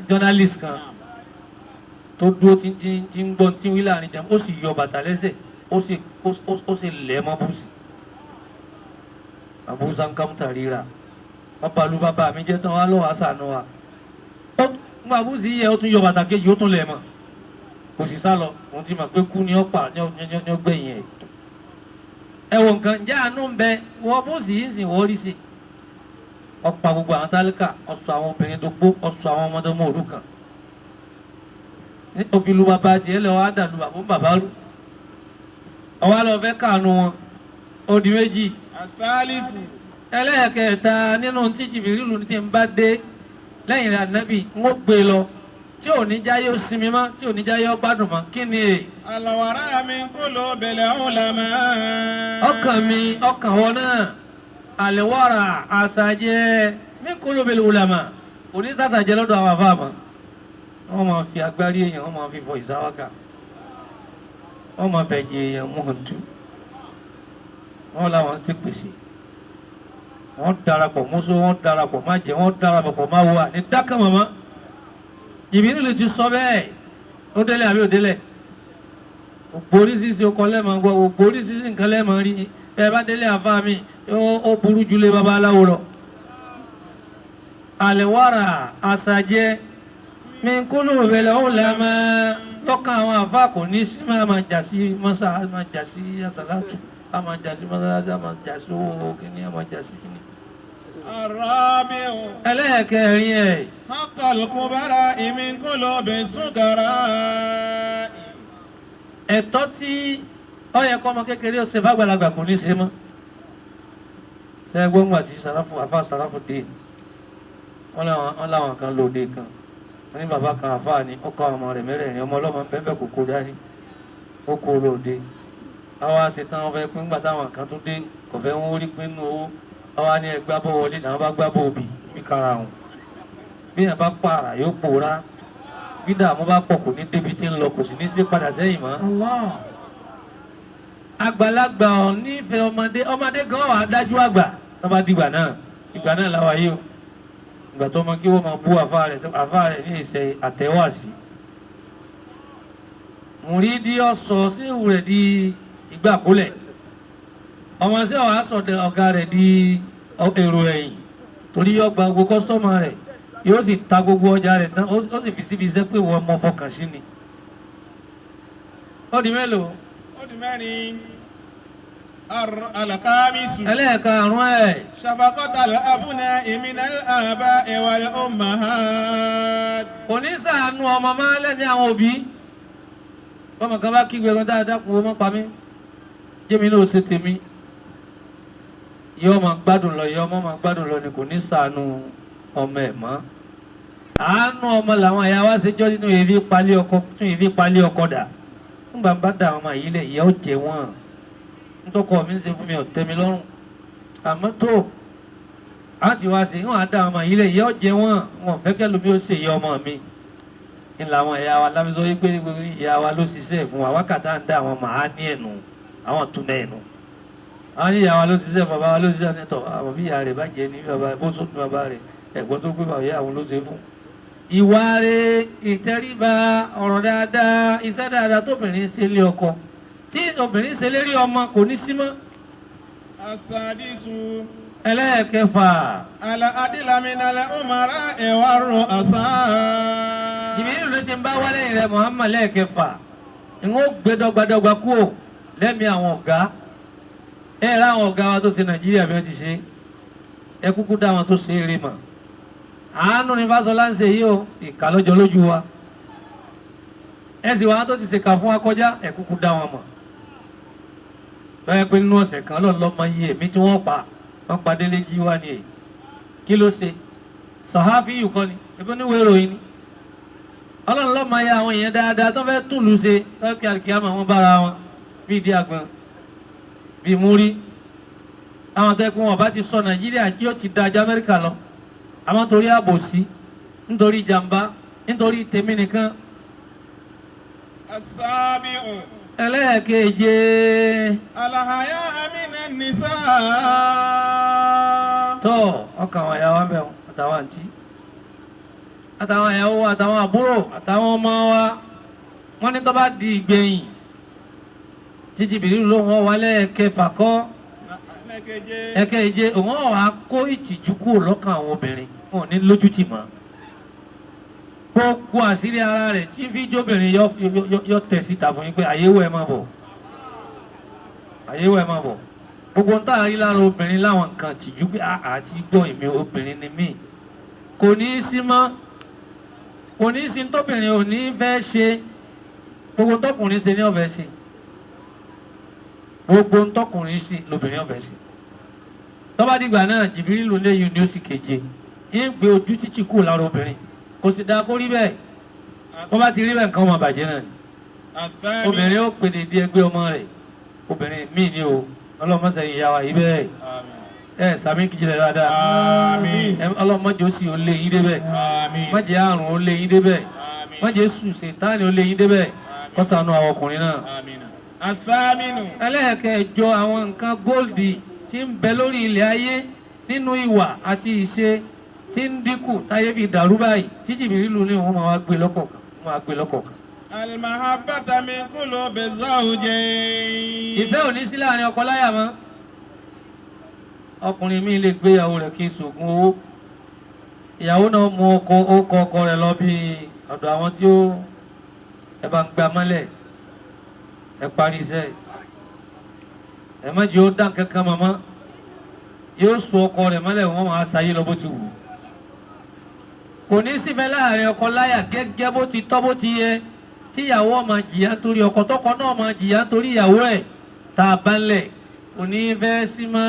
journalist kan tó dúró tí ń gbọ́n tí ń wí láàrin jẹun ó sì yọ bàtà lẹ́sẹ̀ ó sì lẹ̀ mọ́ bùsì àbúsá ń kámútà ríra bàbá lu bàbá mi jẹ́ tán wá lọ́wọ́ àṣàánú wa ó ń bá bùsì yẹ ó tún yọ bàtà kejì ó tún lẹ̀ mọ́ kò sì sá lọ òun ti mọ̀ pé kú ni ó pa ní ọgbẹ̀yìn ẹ̀ ẹ wọ nǹkan ǹjẹ́ àánú ń bẹ wọ́n bùsì yìí ń sìn wọ́n rí sí ọ̀pá gbogbo àwọn tálíkà ọ̀sọ̀ àwọn obìnrin tó gbó ọ̀sọ̀ àwọn ọmọdé ọmọ òrukàn òfin lu bàbá tiẹ̀ lọ wá dàlú bàbá bàbá rú ọwọ́ àlọ́ fẹ́ kànú wọn ó di méjì. Àsálísù. Ẹlẹ́ẹ̀kẹta nínú tí Jìbìrìlù ti ń bá dé lẹ́yìn rẹ̀ ànábì ń ó gbé lọ tí ò ní jáyé ó sinmi mọ́ tí ò ní jáyé ó gbádùn mọ́ kí ni è. Al-wara min qulubil ulama. Ọkàn mi ọkàn wọn náà àlewàrà àṣàjẹ min qulubil ulama kò ní sàṣàjẹ lọ́dọ̀ àwọn àfáà mọ́. Wọ́n máa fi agbárí èèyàn wọ́n máa fi fọ ìsáwáka wọ́n máa fẹ́ jẹ èèyàn mọ́ọ̀tú wọ́n làwọn ti pèsè Wọ́n darapọ̀ mọ́sọ́, wọ́n darapọ̀ má jẹ́, wọ́n darapọ̀ má wà ní dákà màmá. Jìbìrìlù ti sọ bẹ́ẹ̀, ó délẹ̀ àbí ó délẹ̀. Gbogbo oríṣiríṣi ọkọ lẹ́ẹ̀mọ́ gbọ́, gbogbo oríṣiríṣi nǹkan lẹ́ẹ̀mọ́ rí. Ẹ bá délé àfa mi, ó burú ju lé babaláwo lọ. Àlẹ́wàrà àṣàjẹ mi kúlù bẹ̀lẹ̀ ó lẹ́mọ́ lọ́kàn àwọn àfa kò ní sí máa máa jà sí mọ́sá, máa jà sí àsàlátù, a máa jà sí mọ́sálásí, a máa jà sí owó kíní, a máa jà sí kíní. الرابع Ẹlẹ́ẹ̀kẹrin ẹ̀. حق الكبراء من قلوب الصغراء. Ẹ̀tọ́ tí ó yẹ kọ́ ọmọ kékeré ó ṣe fàgbàlagbà kò ní ṣe mọ́. Sẹ́gbọ́n àti sàráfù àfa sàráfù dé, wọ́n láwọn kan lóde kan, wọ́n ní bàbá kan àfa ni ó kọ́ ọmọ rẹ̀ mẹ́rẹ̀ẹ̀rin, ọmọ ọlọ́mọ bẹ́ẹ̀ kò kó dání, ó kó lóde. Àwa ṣe tán, wọ́n fẹ́ pín gbà táwọn kan tó dé, kò fẹ́ wọ́n rí pín nínú owó. Àwa ní ẹgbẹ́ bọ́ wọlé, làwọn bá gbá bọ́ òbí bí kára wọn. Bí yẹn bá pààrà yóò pòórá, bí dààmú bá pọ̀ kò ní débi tí ń lọ, kò sì ní sí padà sẹ́yìn mọ́. Àgbàlagbà ò nífẹ̀ẹ́ ọmọdé, ọmọdé gan wà á dájú àgbà tó bá dìgbà náà. Ìgbà náà làwa yìí o, ìgbà tó mọ kí wọ́n máa bú àfa rẹ̀ ní ìṣe àtẹ̀wàsí. Mùrídìí ọ̀sọ̀ síhù rẹ̀ di ìgbà kólẹ̀, ọmọ sí ọ̀hà sọ̀dẹ̀ ọ̀gá rẹ̀ di èrò ẹ̀yìn, torí yóò gba gbogbo kọ́sítọ́mà rẹ̀, yóò sì ta gbogbo ọjà rẹ̀ tán, ó sì fi síbi iṣẹ́ pé wọ́n mọ fọkàn sí ni. Ó di mélòó? Ó di mẹ́rin. الخامس. Ẹlẹ́ẹ̀karùn-ún ẹ̀. شفقة الأبناء من الآباء والأمهات. Kò ní ṣàánú ọmọ máa lẹ́mí àwọn òbí. Bọ́mọ kan bá kígbe kan dáadáa kú ọmọ pa mí, jẹ́mi náà ṣe tèmi. Yọ́ máa gbádùn lọ, yọ́ ọmọ máa gbádùn lọ ni, kò ní ṣàánú ọmọ ẹ̀ mọ́. Àánú ọmọ làwọn àyà wa ṣe jọ́ nínú èéfì palẹ̀ ọkọ, tún èéfì palẹ̀ ọkọ dà. Nígbà bá dà àwọn ọmọ yìí lẹ̀, ìyà ó jẹ wọ́n. Ntọ́kọ mi ń ṣe fún mi ò tẹ́ mi lọ́rùn. Àmọ́ tó a ti wá sí, wọ́n á dá àwọn ọmọ yìí lẹ̀, ìyà ó jẹ wọ́n. Wọn ò fẹ́ kẹ́lòmí ó ṣe ìyá ọmọ mi. Ńlá àwọn ìyá wa lábísọ yìí pé ìyá wa ló ṣiṣẹ́ fún wa, wákàtá ń dá àwọn màá ní ẹ̀nu, àwọn túmẹ̀ ẹ̀nu. Àwọn ìyá wa ló ṣiṣẹ́, bàbá wa ló ṣiṣẹ́ nítọ̀, àwọn bí ìyá rẹ̀ bá jẹ́ ní bàbá bó sódù bàbá rẹ̀, ẹ̀gbọ́n tó gbé bàbá ìyá àwọn ló ṣe fún. Ìwà rẹ̀, ìtẹríba, ọ̀rọ̀ dáadáa, iṣẹ́ dáadáa tóbìnrin ṣe lé ọkọ, tí obìnrin ṣe lérí ọmọ kò ní sí mọ́. السادس. Ẹlẹ́ẹ̀kẹfà. العدل من الأمراء والرؤساء. Jìbìrìlù ló ti ń bá wálé rẹ̀ Muhammad lẹ́ẹ̀kẹfà. Ìwọ́n gbé dọ́gbadọ́gba kúò lẹ́mìí àwọn ọ̀gá. Ẹ rá àwọn ọ̀gá wa tó ṣe Nàìjíríà bí wọ́n ti ṣe. Ẹ kúkú dá wọn tó ṣe eré mà. Àánú ni Fáṣọlá ń ṣe yìí o, ìkà lọ́jọ́ lójú wa. Ẹ sì wá tó ti ṣèkà fún wa kọjá, ẹ kúkú dá wọn mọ̀. Lọ́yẹ́ pé nínú ọ̀sẹ̀ kan lọ́n lọ́mọ iye èmi tí wọ́n pa, wọ́n pa Délé jí wá ni èyí. Kí ló ṣe? Sàháfì yìí kọ́ ni, ebi oníwèé ìròyìn ni. Ọlọ́run lọ́mọ ya àwọn èèyàn dáadáa tó fẹ́ túlù ṣe lọ́kẹ́ àlùkìyámà wọn bára wọn bíi ìdí àgbọn bíi múrí. Àwọn tẹ́kun wọn bá ti sọ Nàìjíríà yóò ti da ajá Amẹ́ríkà lọ. Àmọ́ torí àbòsí, nítorí ìjàmbá, nítorí tèmi nìkan. السابع. Ẹlẹ́ẹ̀keje. الحياء من النساء. Tó ọkàn àwọn ìyá wa ń bẹ̀ wọ́n, àtàwọn àǹtí, àtàwọn ìyàwó wa, àtàwọn àbúrò, àtàwọn ọmọ wa. Wọ́n ní tó bá di ìgbẹ̀yìn tí Jìbìrìlù ló wọ́n wá lẹ́ẹ̀kẹfà kọ́, ẹ̀kẹ́je, òun wà á kó ìtìjú kúrò lọ́kàn àwọn obìnrin, wọn ò ní lójútì mọ́. Gbogbo àṣírí ara rẹ̀ tí fi jóbìnrin yọ tẹ̀ síta fún yín pé àyẹ̀wò ẹ̀ máa bọ̀, àyẹ̀wò ẹ̀ máa bọ̀. Gbogbo ń tàà rí lára obìnrin láwọn nǹkan tìjú pé àti gbọ́ èmi obìnrin ni mí, kò ní í sí mọ́, kò ní í sí tóbìnrin ò ní fẹ́ ṣe. Gbogbo tọkùnrin ṣe ní ọ̀fẹ́ ṣe, gbogbo tọkùnrin ṣe lóbìnrin ọ̀fẹ́ ṣe. Tó bá dìgbà náà Jìbìrìlù léyìn ni ó sì keje, ń gbé ojú títì kù lára obìnrin. Kò sì dáa kó rí bẹ́ẹ̀. Wọ́n bá ti rí bẹ́ẹ̀ nǹkan ọmọ bàjẹ́ náà ni. Obìnrin ó pè dédé ẹgbẹ́ ọmọ rẹ̀, obìnrin míì ni o. Ọlọ́mọṣẹ́ ìyá wa yìí bẹ́ẹ̀. Ẹ sàmí kìjìlẹ̀ dáadáa. Ọlọ́mọdé ó sì ó lé yín débẹ̀. Má jẹ́ àrùn ó lé yín débẹ̀. Má jẹ́ sùn ṣètánì ó lé yín débẹ̀. Kó ṣàánú àwọn ọkùnrin náà. Ẹlẹ́ẹ̀kẹjọ, àwọn nǹkan góòlì tí ń bẹ lórí ilẹ̀ ayé nínú ìwà àti ìṣe tí ń dínkù táyé fi dàrú báyìí tí Jìbìrìlù ní òun máa wá gbé lọ́kọ̀ọ̀kan máa gbé lọ́kọ̀ọ̀kan. Al-mahabbata min qulubi zawjayn. Ìfẹ́ ò ní sí láàrin ọkọ láyà mọ́. Ọkùnrin mi lè gbé ìyàwó rẹ̀ kí n ṣògùn owó. Ìyàwó náà mú ọkọ ọkọ ọkọ rẹ̀ lọ bí ọ̀dọ̀ àwọn tí ó ẹ bá ń gba mọ́lẹ̀ ẹ parí iṣẹ́ ẹ má jẹ́ ó dá kankan mọ́mọ́ yóò sọ ọkọ rẹ̀ mọ́lẹ̀ wọ́n máa ṣayé lọ bó ti wù ú. Kò ní sífẹ́ láàrin ọkọ láyà gẹ́gẹ́ bó ti tọ́ bó ti yẹ tíyàwó máa jìyà nítorí ọkọ tọkọ náà máa jìyà nítorí ìyàwó ẹ̀ tá a bá ń lẹ̀ kò ní fẹ́ sí mọ́.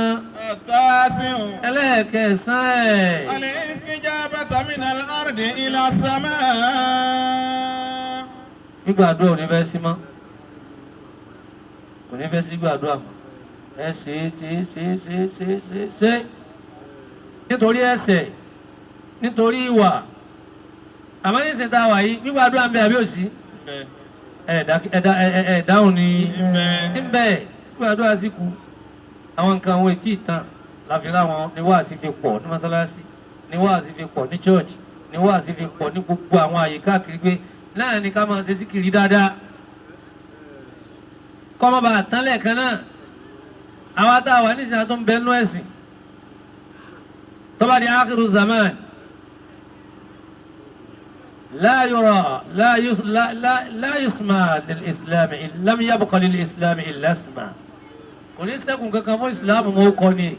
At-tasi'u. Ẹlẹ́ẹ̀kẹsàn ẹ̀. Al-istijabata min al-ardi ila as-samaa. Gbígbàdúrà ò ní fẹ́ sí mọ́. Kò ní fẹ́ sí gbàdúrà mọ́. Ẹ ṣe ṣe ṣe ṣe ṣe ṣe ṣe. Nítorí ẹ̀ṣẹ̀, nítorí ìwà. Àmọ́ ní ìsìn tá a wà yìí, gbígbàdúrà ń bẹ àbí òsì? Ẹ dáhùn ni. Ń bẹ gbígbàdúrà sí kú. Àwọn nǹkan àwọn etí ìtàn láfi láwọn ni wáàsí fi pọ̀ ní mọ́sálásí, ni wáàsí fi pọ̀ ní church, ni wáàsí fi pọ̀ ní gbogbo àwọn àyè káàkiri pé náà ni ká máa ṣe síkìrì dáadáa. Kọ́ má bàa tán lẹ́ẹ̀kan náà. Àwa tá a wà nísìnyí tó ń bẹ nú ẹ̀sìn. Tó bá di ákìrù zaman. La yura la yusma lil islam lam yabqa lil islam illa isma. Kò ní sẹ́kùn kankan fún islam mọ́ kọ́ ni.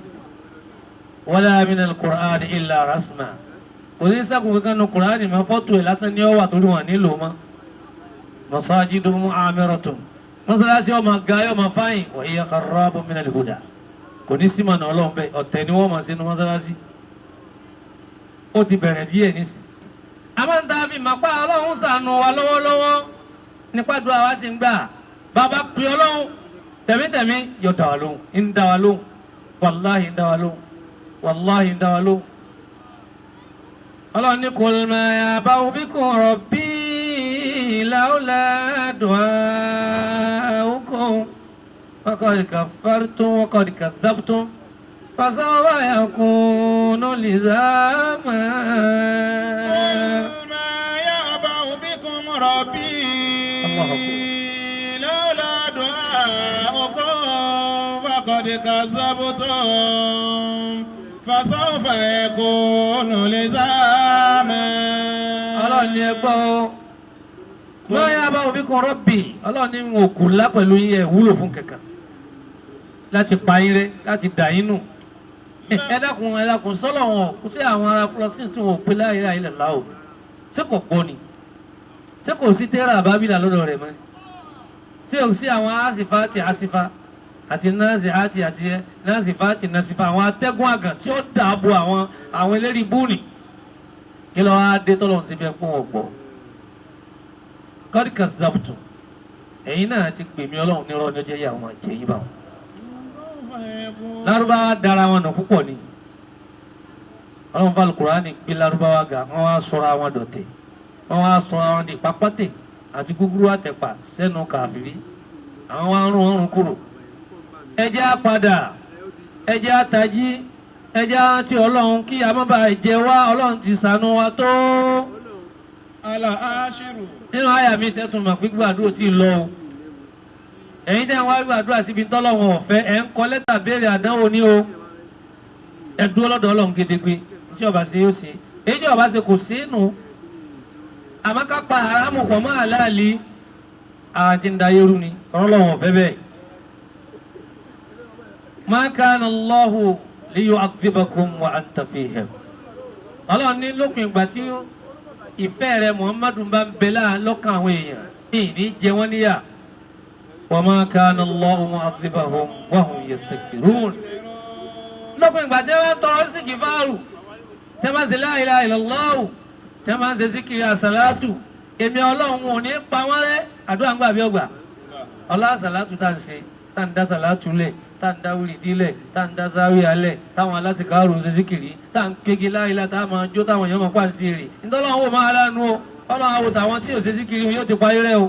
Wala min al-Qur'an illa rasma. Kò ní sẹ́kùn kankan nu Qur'an mọ́ fọ́tò ẹ̀ lásán ní ọwà torí wọn nílò mọ́. Masajidu mu'amiratun. Mọ́sálásí ọmọ ga ọmọ fáyìn wa hiya kharrabun min al-huda. Kò ní sí mọ̀nà ọlọ́run bẹ́ẹ̀ ọ̀tẹ̀ ni wọ́n mọ̀ sínú mọ́sálásí. Ó ti bẹ̀rẹ̀ díẹ̀ nísìn. A máa ń ta fi màpá ọlọ́run ṣàánú wa lọ́wọ́lọ́wọ́ nípa dùn àwa sì ń gbà. Bàbá pè ọlọ́run tẹ̀mítẹ̀mí yóò dá wa lóhùn, ń dá wa lóhùn, wàláhì ń dá wa lóhùn, wàláhì ń dá wa lóhùn. Ọlọ́run ní qul ma ya'ba'u bikum rabbi lawla du'a'ukum faqad kaffartum wa qad kadhabtum fasawfa yakunu lizama. Qul ma ya'ba'u bikum rabbi lawla du'a'ukum faqad kazzabtum fasawfa yakunu lizama. Ọlọ́run ní ẹ gbọ́ o. Ma ya'ba'u bikum rabbi. Ọlọ́run ní n ò kù lá pẹ̀lú yín ẹ̀ wúlò fún kankan láti pa yín rẹ́ láti dà yín nù. Ẹ dákun ẹ dákun sọ́lọ̀ wọn kò sí àwọn ará Fúlọ́sìn tí wọn ò pé la ilaha illallah o. Ṣé kò gbọ́ ni? Ṣé kò sí tẹ́rà àbábílà lọ́dọ̀ rẹ̀ mọ́? Ṣé kò sí àwọn àsìfá àti àsìfá àti náàsì àti àti náàsìfá àti náàsìfá àwọn atẹ́gùn àgàn tí ó dààbò àwọn eléré búùnì? Kí ló wá dé tọ́lọ̀ ń ṣe bí ẹ pọ́n ọ̀gbọ́? Qad kazzabtum. Ẹ̀yin náà ti pè mí ọlọ́run nírọ́ ní ọjọ́ yìí àwọn àjẹyìn bá wọn. Lárúbáwá dára wọn nù púpọ̀ ni. Ọlọ́run fún Al-Kùránì gbé Lárúbáwá ga, wọ́n wá sọra wọn dọ̀tẹ̀, wọ́n wá sọra wọn di pápátẹ̀ àti gúgúrú àtẹ̀pà sẹ́nu kàfìrí. Àwọn wá ń rún ọrùn kúrò. Ẹ jẹ́ á padà, ẹ jẹ́ á tají, ẹ jẹ́ á rántí ọlọ́run kí a má bàa jẹ wá, ọlọ́run ti ṣàánú wa tó. Al-ashiru. Nínú àyà mi tẹ́tùn mọ̀ pé gbàdúrà tí ì lọ o. Ẹ̀yin tẹ́ ń wá gbàdúrà síbi tọ́lọ́run ọ̀fẹ́ ẹ̀ ń kọ lẹ́tà béèrè àdánwò ní o. Ẹ dúró lọ́dọ̀ ọlọ́run gedegbe tí ọba ṣe yóò ṣe. Èyí tí ọba ṣe kò sí nù. Àmọ́ ká pa haramu pọ̀ mọ́ àlàálí. Àwọn tí ń da yẹ́rù ni ọlọ́run ọ̀fẹ́ bẹ́ẹ̀. Ma kana Allahu liyu'adhibakum wa anta fihim. Ọlọ́run ní lópin ìgbà tí ìfẹ́ rẹ Muhammadu bá ń bẹ lọ́kàn àwọn èèyàn ní jẹ wọ́n níyà. Wa ma kana Allahu mu'adhibahum wa hum yastaghfirun. Lópin ìgbà tí wọ́n tọrọ síkì fáàrù tí wọ́n ṣe la ilaha illallah tí wọ́n ṣe síkìrì àsàlátù èmi ọlọ́run ò ní pa wọ́n rẹ́ àdúrà ń gbà bí ọgbà. Ọlá àsàlátù tá à ń ṣe tá à ń dá sàlátù lẹ̀ tá à ń dá wíìdì lẹ̀ tá à ń dá záwíà lẹ̀ táwọn alásìkárù ń ṣe síkìrì tá à ń kéke láìla tá à máa jó táwọn èèyàn máa pàṣẹ rè ntọ́lọ́run wò máa lánú o ọlọ́run àwò tàwọn tí ò ṣe síkìrì yóò ti parí rẹ o.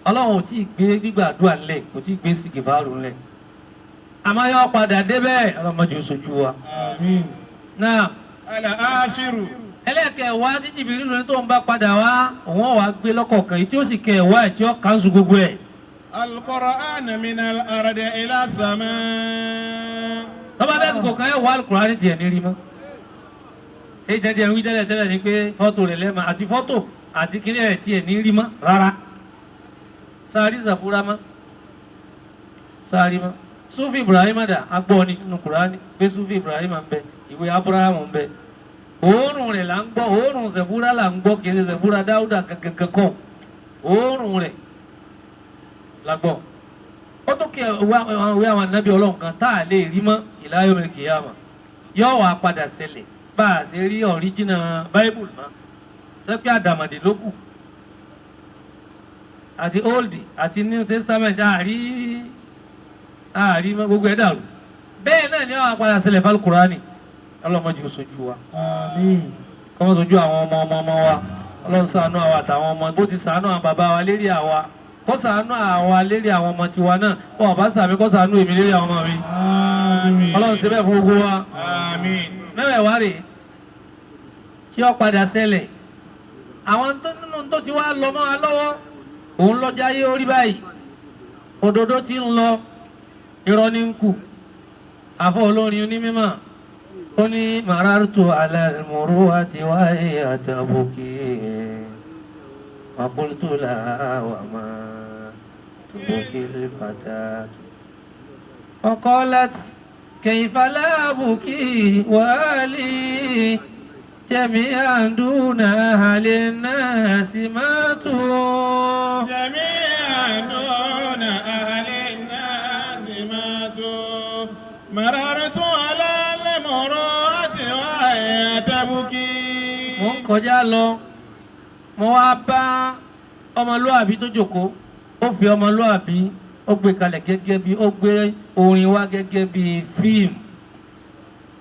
Ọlọ́run ò tí ì gbé gbígbàdúrà ńlẹ̀ kò tí ì gbé sìkìfàrù ńlẹ̀. Àmọ́ yóò padà débẹ̀ ọlọ́mọdé oṣooju wa. Àmín. Náà. Al-ashiru. Ẹlẹ́kẹ̀ẹ́wá tí Jìbìrìlù ní tó ń bá padà wá òun wàá gbé lọ́kọ̀ọ̀kan yìí tí ó sì kẹ̀wá ẹ̀ tí ó kánṣu gbogbo ẹ̀. Al-Qur'an min al-ardi ila as-samaa. Tọ́ba lásìkò kan ẹ̀ wá Al-Qur'an tiẹ̀ ní rí mọ́. Ṣé jẹ́jẹ́ wí tẹ́lẹ̀ tẹ́lẹ̀ ni pé fọ́tò rẹ̀ lẹ́ẹ̀ma àti fọ́tò àti kíní ẹ̀ tiẹ̀ ní rí mọ́ rárá. Sáárì Sàfúrà mọ́. Sáárì mọ́. Súfì Ibrahim dà agbọ́ ni nínú Kùránì pé Súfì Ibrahim ń bẹ ìwé Abraham ń bẹ. Òórùn rẹ̀ là ń gbọ́, òórùn Sẹ̀fúrà là ń gbọ́, kìí ṣe Sẹ̀fúrà Dáúdà kankan kọ́. Òórùn rẹ̀ la gbọ́. Ó tún kí ìwé àwọn ànábì Ọlọ́run kan tá a lè rí mọ́ ila yawmil qiyamah. Yóò wá padà ṣẹlẹ̀ bá a ṣe rí ọ̀ríjìnà Báíbùlù mọ́. Lọ́pẹ́ àdàmọ̀dè ló kù. Àti Old àti New Testament àrí mọ́ gbogbo ẹ̀ dàrú. Bẹ́ẹ̀ náà ni wọ́n á padà ṣẹlẹ̀ fal Kùránì. Ọlọ́mọdé oṣojú wa. Àmín. Kọ́mọ́ sojú àwọn ọmọ ọmọ ọmọ wa. Ọlọ́run ṣàánú àwa àtàwọn ọmọ bó ti ṣàánú àwọn bàbá wa lérí àwa. Kó ṣàánú àwa lérí àwọn ọmọ tiwa náà. Wọ́n ọ̀bá sàmí kó ṣàánú èmi lérí àwọn ọmọ mi. Àmín. Ọlọ́run ṣe bẹ́ẹ̀ fún gbogbo wa. Àmín. Mẹ́wẹ̀ẹ̀wá rèé tí ó padà ṣẹlẹ̀. Àwọn tó nínú tó ti wá lọ mọ́ wa lọ́wọ́ òun lọ́jà yé orí báyìí. Òdodo ti ń lọ, irọ́ ní ń kù. Àfọ olórin onímọ̀ ó ní marartu ala al-muru'ati wa hiya tabki wa qultu laha wa ma tubki al-fatatu wa qalat kayfa la abki wa ahli jami'an duna ahli an-nasi matu. Jami'an duna ahli an-nasi matu. Marartu ala al-muru'ati wa hiya tabki. Mo ń kọjá lọ, mo wá bá ọmọlúàbí tó jókòó, ó fi ọmọlúàbí ó gbé kalẹ̀ gẹ́gẹ́ bí ó gbé orin wá gẹ́gẹ́ bí fíìmù.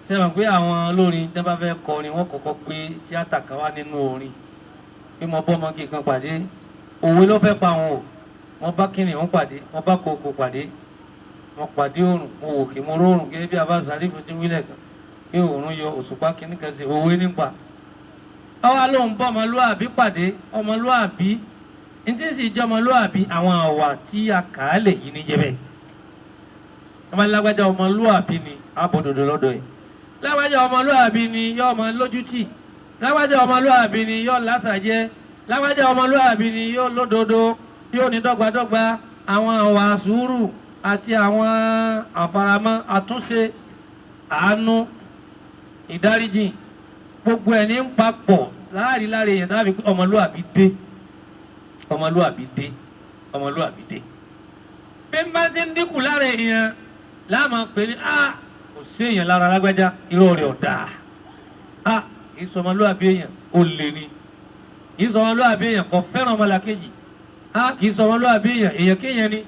Ṣé mọ̀ pé àwọn olórin tí wọ́n bá fẹ́ kọrin wọ́n kọ́kọ́ gbé tíátà kan wá nínú orin. Bí mo bọ́ ọmọge kan pàdé, òwe ló fẹ́ pa wọn o. Mo bá kìnìún pàdé, mo bá kòkò pàdé, mo pàdé òrùn, mo wò kí mo rórùn gẹ́gẹ́ bí Abba Sàrífù ti wílẹ̀ kan. Bí òòrùn yọ òṣùpá kìíní kan sí òwe nípa. Ọwọ́ ló ń bọ́ ọmọlúàbí pàdé, ọmọlúàbí ntí sì jẹ́ ọmọlúàbí àwọn àwà tí a kà á lè yí ní jẹ́bẹ̀. Ọmọ lágbájá ọmọlúàbí ni abòdòdó lọ́dọ̀ ẹ̀. Lágbájá ọmọlúàbí ni yọ ọmọ lójútì. Lágbájá ọmọlúàbí ni yọ lásàjẹ́. Lágbájá ọmọlúàbí ni yọ lódodo, yóò ní dọ́gbadọ́gba àwọn àwà sùúrù àti àwọn àfaramọ́ àtúnṣe àánú ìdáríjì gbogbo ẹ̀ ní ń papọ̀ láàrin láàrin èèyàn tàbí pé ọmọlúàbí dé, ọmọlúàbí dé, ọmọlúàbí dé. Bí n bá ti ń dínkù lára èèyàn láàmú pé ní a kò sí èèyàn lára lágbájá irọ́ rẹ̀ ọ̀dà a kì í sọ ọmọlúàbí èèyàn ó lè ní, kì í sọ ọmọlúàbí èèyàn kò fẹ́ràn ọmọlàkejì, a kì í sọ ọmọlúàbí èèyàn èèyàn kéèyàn ni.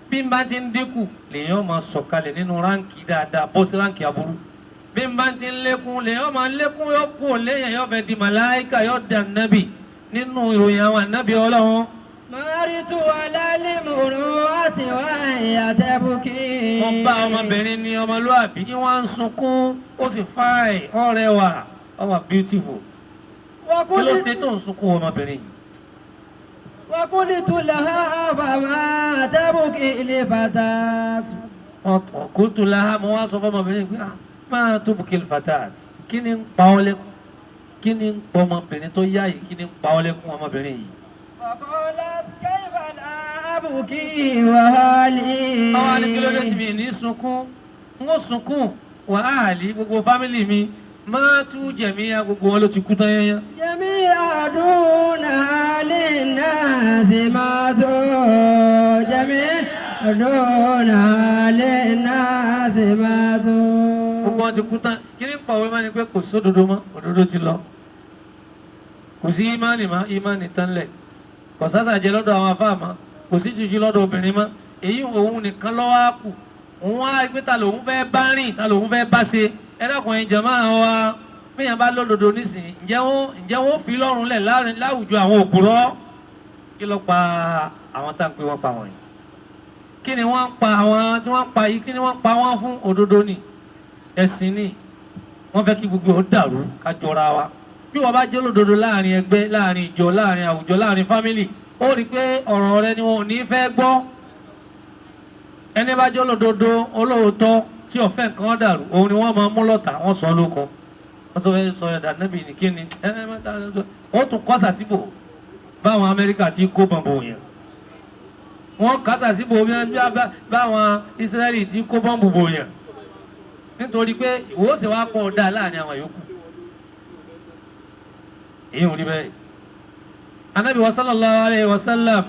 Bí n bá ti ń dínkù lèèyàn máa sọ̀kalẹ̀ nínú ráǹkì dáadáa bọ́ sí ráǹkì aburú. Bí n bá ti ń lékún lèèyàn máa lékún yóò kú léèyàn yóò fẹ́ di màláíkà yóò di ànábì nínú ìròyìn àwọn ànábì Ọlọ́run. Marartu ala al-muru'ati wa hiya tabki. Wọ́n bá ọmọbìnrin ní ọmọlúàbí kí wọ́n ń sunkún ó sì fáì ó rẹwà ó wà beautiful. Kí ló ṣe tó ń sunkún ọmọbìnrin yìí? Wa qultu laha fama tabki al-fatatu. Qultu laha mo wá sọ fọmọbìnrin pé máa tubki al-fatat. Kí ni ń pa ọ́ lẹ́kún? Kí ni ń pa ọmọbìnrin tó yá yìí? Kí ni ń pa ọ́ lẹ́kún ọmọbìnrin yìí? Faqalat kayfa la abki wa ahli. Àwọn alẹ́kílódé tí mi ní sunkún, n ó sunkún wa ahli gbogbo fámìlì mi máa tú jẹ̀míyà gbogbo wọn ló ti kú tán yányán. Jami'a duna ahli nasi matu. Jami'a duna ahli nasi matu. Gbogbo wọn ti kú tán. Kí ni pa òwe máa ní pé kò sódodo mọ́, òdodo ti lọ. Kò sí ìmánì mọ́, ìmánì tán lẹ̀. Kò sásà jẹ lọ́dọ̀ àwọn afáà mọ́, kò sí jùjú lọ́dọ̀ obìnrin mọ́. Èyí òun nìkan lọ́wọ́ á kù. Òun á gbé ta lòun fẹ́ bá rìn, ta lòun fẹ́ bá ṣe. Ẹ dákun ẹ̀yin jàmáà wa, bíyàn bá lódodo nísìnyí, ǹjẹ́ wọ́n fi lọ́rùn lẹ̀ láwùjọ àwọn òpùrọ́? Kí ló pa àwọn tá à ń pè wọ́n pa wọ̀nyí? Kí ni wọ́n ń pa àwọn tí wọ́n ń pa yìí? Kí ni wọ́n ń pa wọ́n fún? Òdodo ni, ẹ̀sìn ni. Wọ́n fẹ́ kí gbogbo ó dàrú ká jọra wa. Bí wọ́n bá jẹ́ olódodo láàrin ẹgbẹ́, láàrin ìjọ, láàrin àwùjọ, láàrin fámìlì, ó rí i pé ọ̀rọ̀ rẹ ni wọn ò ní fẹ́ gbọ́. Ẹni bá jẹ́ olódodo, olóòótọ́ tí ọ̀fẹ́ nǹkan dàrú, òun ni wọ́n máa mú lọ́tà, wọ́n sọ lóko. Wọ́n sọ fẹ́ sọ ẹ̀dà níbi ní kíni wọ́n tún kọ́ sàṣìbò báwọn Amẹ́ríkà ti kó bọ̀m̀bò yẹn. Wọ́n kọ́ sàṣìbò báwọn Ísírẹ́lì ti kó bọ̀m̀bò bò yẹn. Nítorí pé ìwọ sì wá pọ̀ dá láàrin àwọn yòókù. Èyí ò rí bẹ́ẹ̀. Anábì wa sallallahu alayhi wa sallam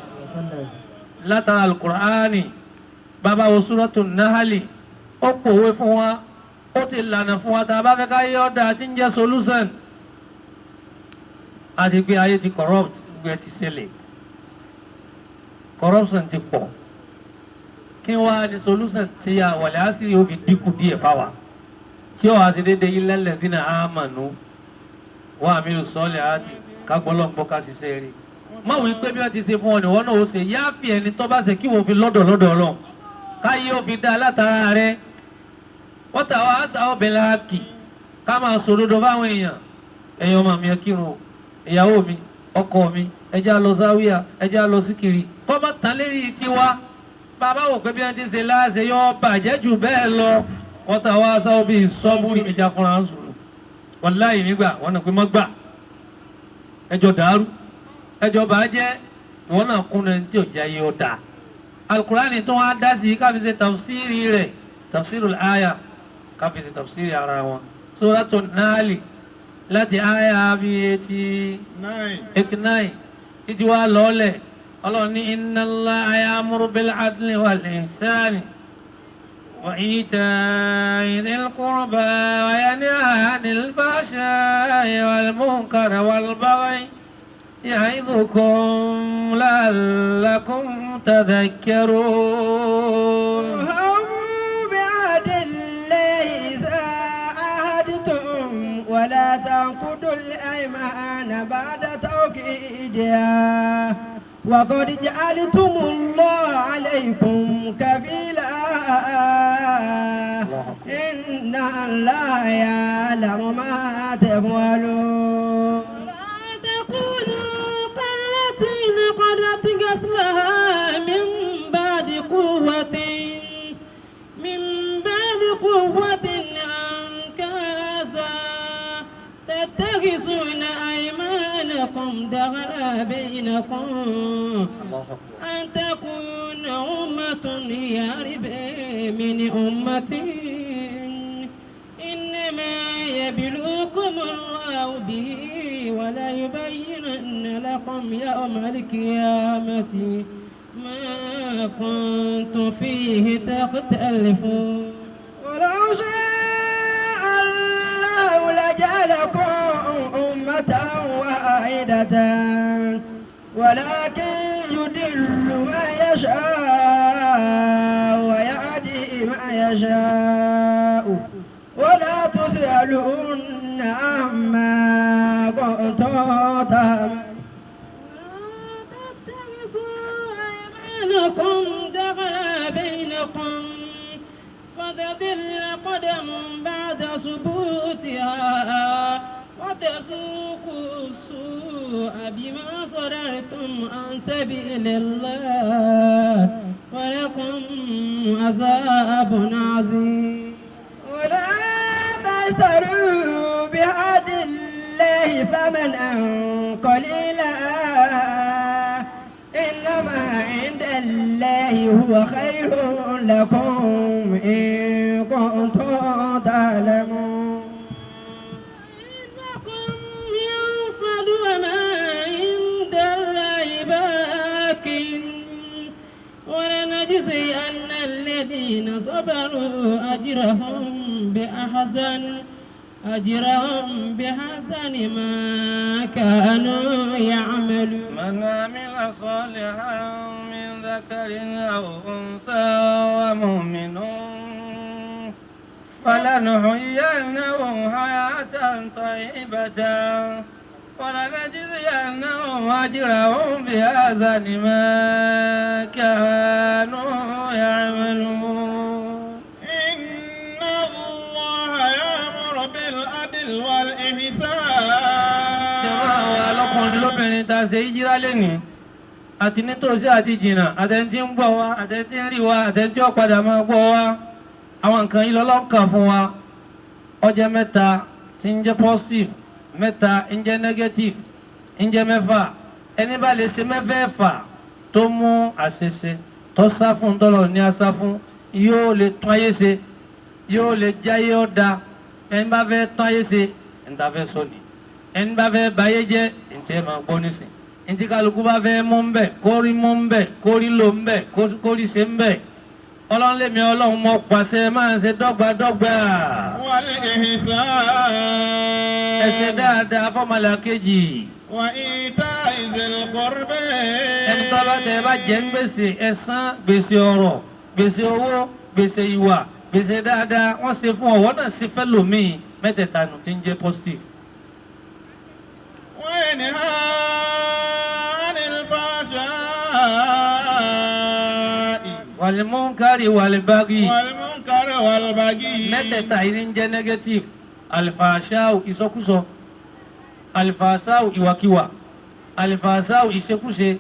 látara alukur'ani bàbá wo suratu Nahali ó pòwe fún wa, ó ti lànà fún wa tá a bá fẹ́ ká yé ọ̀dà tí ń jẹ́ solution. A ti gbé ayé ti corrupt, gbé ti ṣẹlẹ̀, corruption ti pọ̀. Kí wá ní solution tí a wọ̀lẹ̀ á sì yóò fi dínkù díẹ̀ fáwa tí ó wá sí déédéé illal ladhina amanu wa amilu solihati ká gbọ́lọ́ngbọ́ ká ṣiṣẹ́ rí. Má wí pé bí wọ́n ti ṣe fún ọ nìwọ́n náà ó ṣe yááfì ẹni tó bá ṣe kí wọ́n fi lọ́dọ̀ lọ́dọ̀ Ọlọ́run káyé ó fi dá látara rẹ̀. Wọ́n tà wá àṣà ọbẹ̀ láàkì ká máa sòdodo fáwọn èèyàn. Ẹ̀yin ọmọ mi ẹ kírun o, ìyàwó mi, ọkọ mi, ẹjẹ́ á lọ sáwíà, ẹjẹ́ á lọ síkiri. Kọ́ bá tán lérí tiwa, bàbá wò pé bí wọ́n ti ṣe láàṣẹ yọ bàjẹ́ jù bẹ́ẹ̀ lọ. Wọ́n tà wá àṣà ọbẹ̀ sọ́búrì ẹja fúnra ń sùn. Wàláhì nígbà wọn náà pé mọ́ gbà, ẹjọ́ dàrú, ẹjọ́ bàjẹ́, ìwọ náà kún ẹni tí ò jẹ́ ayé ọ̀dà. Alukurani tó wá dá sí ká fi ṣe tafsiri rẹ̀, tafsirul aya, ká fi ṣe tafsiri ara wọn. Suratu Nahli láti aya bíi 89 títí wá lọ́ọ̀lẹ̀. Ọlọ́run ní inna Allaha ya'muru bil adli wal ihsani wa ita'i dhil qurba wa yanha 'anil fahsha'i wal munkari wal baghi يعظكم لعلكم تذكرون. وأوفوا بعهد الله إذا عاهدتم ولا تنقضوا الأيمان بعد توكيدها وقد جعلتم الله عليكم كفيلا إن الله يعلم ما تفعلون. غسلها من بعد قوة أنكاسا تتخذون أيمانكم دخلا بينكم أن تكون أمة هي أربى من أمة إنما يبلوكم الله به ولا يبينن لكم يوم القيامة ما كنتم فيه تختلفون. ولو شاء الله لجعلكم أمة واحدة ولكن يضل من يشاء ويهدي من يشاء ولا تسألون عما كنتم تعملون. أيمانكم دخلا بينكم فتضل قدم بعد ثبوتها وتسوقوا السوء بما صدرتم عن سبيل الله ولكم عذاب عظيم. ولا تشتروا بعهد الله ثمنا قليلا إنما عند الله هو خير لكم إن كنتم تعلمون. إنكم ينفد وما عند الله باق ولنجزين الذين صبروا أجرهم بأحسن ما كانوا يعملون. من عمل صالحا من ذكر أو أنثى ومؤمن فلنحيينه حياة طيبة ولنجزينهم أجرهم بأحسن ما كانوا يعملون. ṣe yíra lẹ́nìí àti nítòsí àti jìnnà àtẹni tí ń gbọ́ wa àtẹni tí ń rí wa àtẹni tí ó padà máa gbọ́ wa àwọn nǹkan yìí lọ́lọ́kàn fún wa ó jẹ́ mẹ́ta tí ń jẹ́ positive mẹ́ta ń jẹ́ negative ń jẹ́ mẹ́fà ẹni bá lè ṣe mẹ́fẹ̀ẹ̀fà tó mú àṣeṣe tó sá fún tọ́lọ̀ ní asá fún yóò lè tún ayé ṣe yóò lè jáyé ọ̀dà ẹni bá fẹ́ tún ayé ṣe ń ta fẹ́ sọ ni ẹni bá fẹ́ báyé jẹ́ ntẹ́ máa gbọ́ nísìn ntí kálukú bá fẹ́ mú ń bẹ̀ kórí mú ń bẹ̀ kórí lò ń bẹ̀ kórí ṣe ń bẹ̀ ọlọ́run lèmi ọlọ́run mọ̀ pàṣẹ máa ṣe dọ́gbadọ́gba. Wal ihsan. Ẹ ṣe dáadáa fọ́mọlà kejì. Wa ita'i zil qurbi. Ẹni tó bá tẹ bá jẹ́ ń gbèsè ẹ̀san gbèsè ọ̀rọ̀ gbèsè owó gbèsè ìwà gbèsè dáadáa wọ́n ṣe fún ọ̀wọ́ náà ṣe fẹ́ lòmíì mẹ́tẹ̀ẹ̀ta nù tí ń jẹ́ positive. Wa yanha 'anil fahsha'i. Wal-munkari wal-baghi. Wal-munkari wal-baghi. Mẹ́tẹ̀ẹ̀ta yìí ń jẹ́ negative. Alifàṣáwò ìsọkúsọ, alifàṣáwò ìwàkiwà, alifàṣáwò ìṣekúṣe,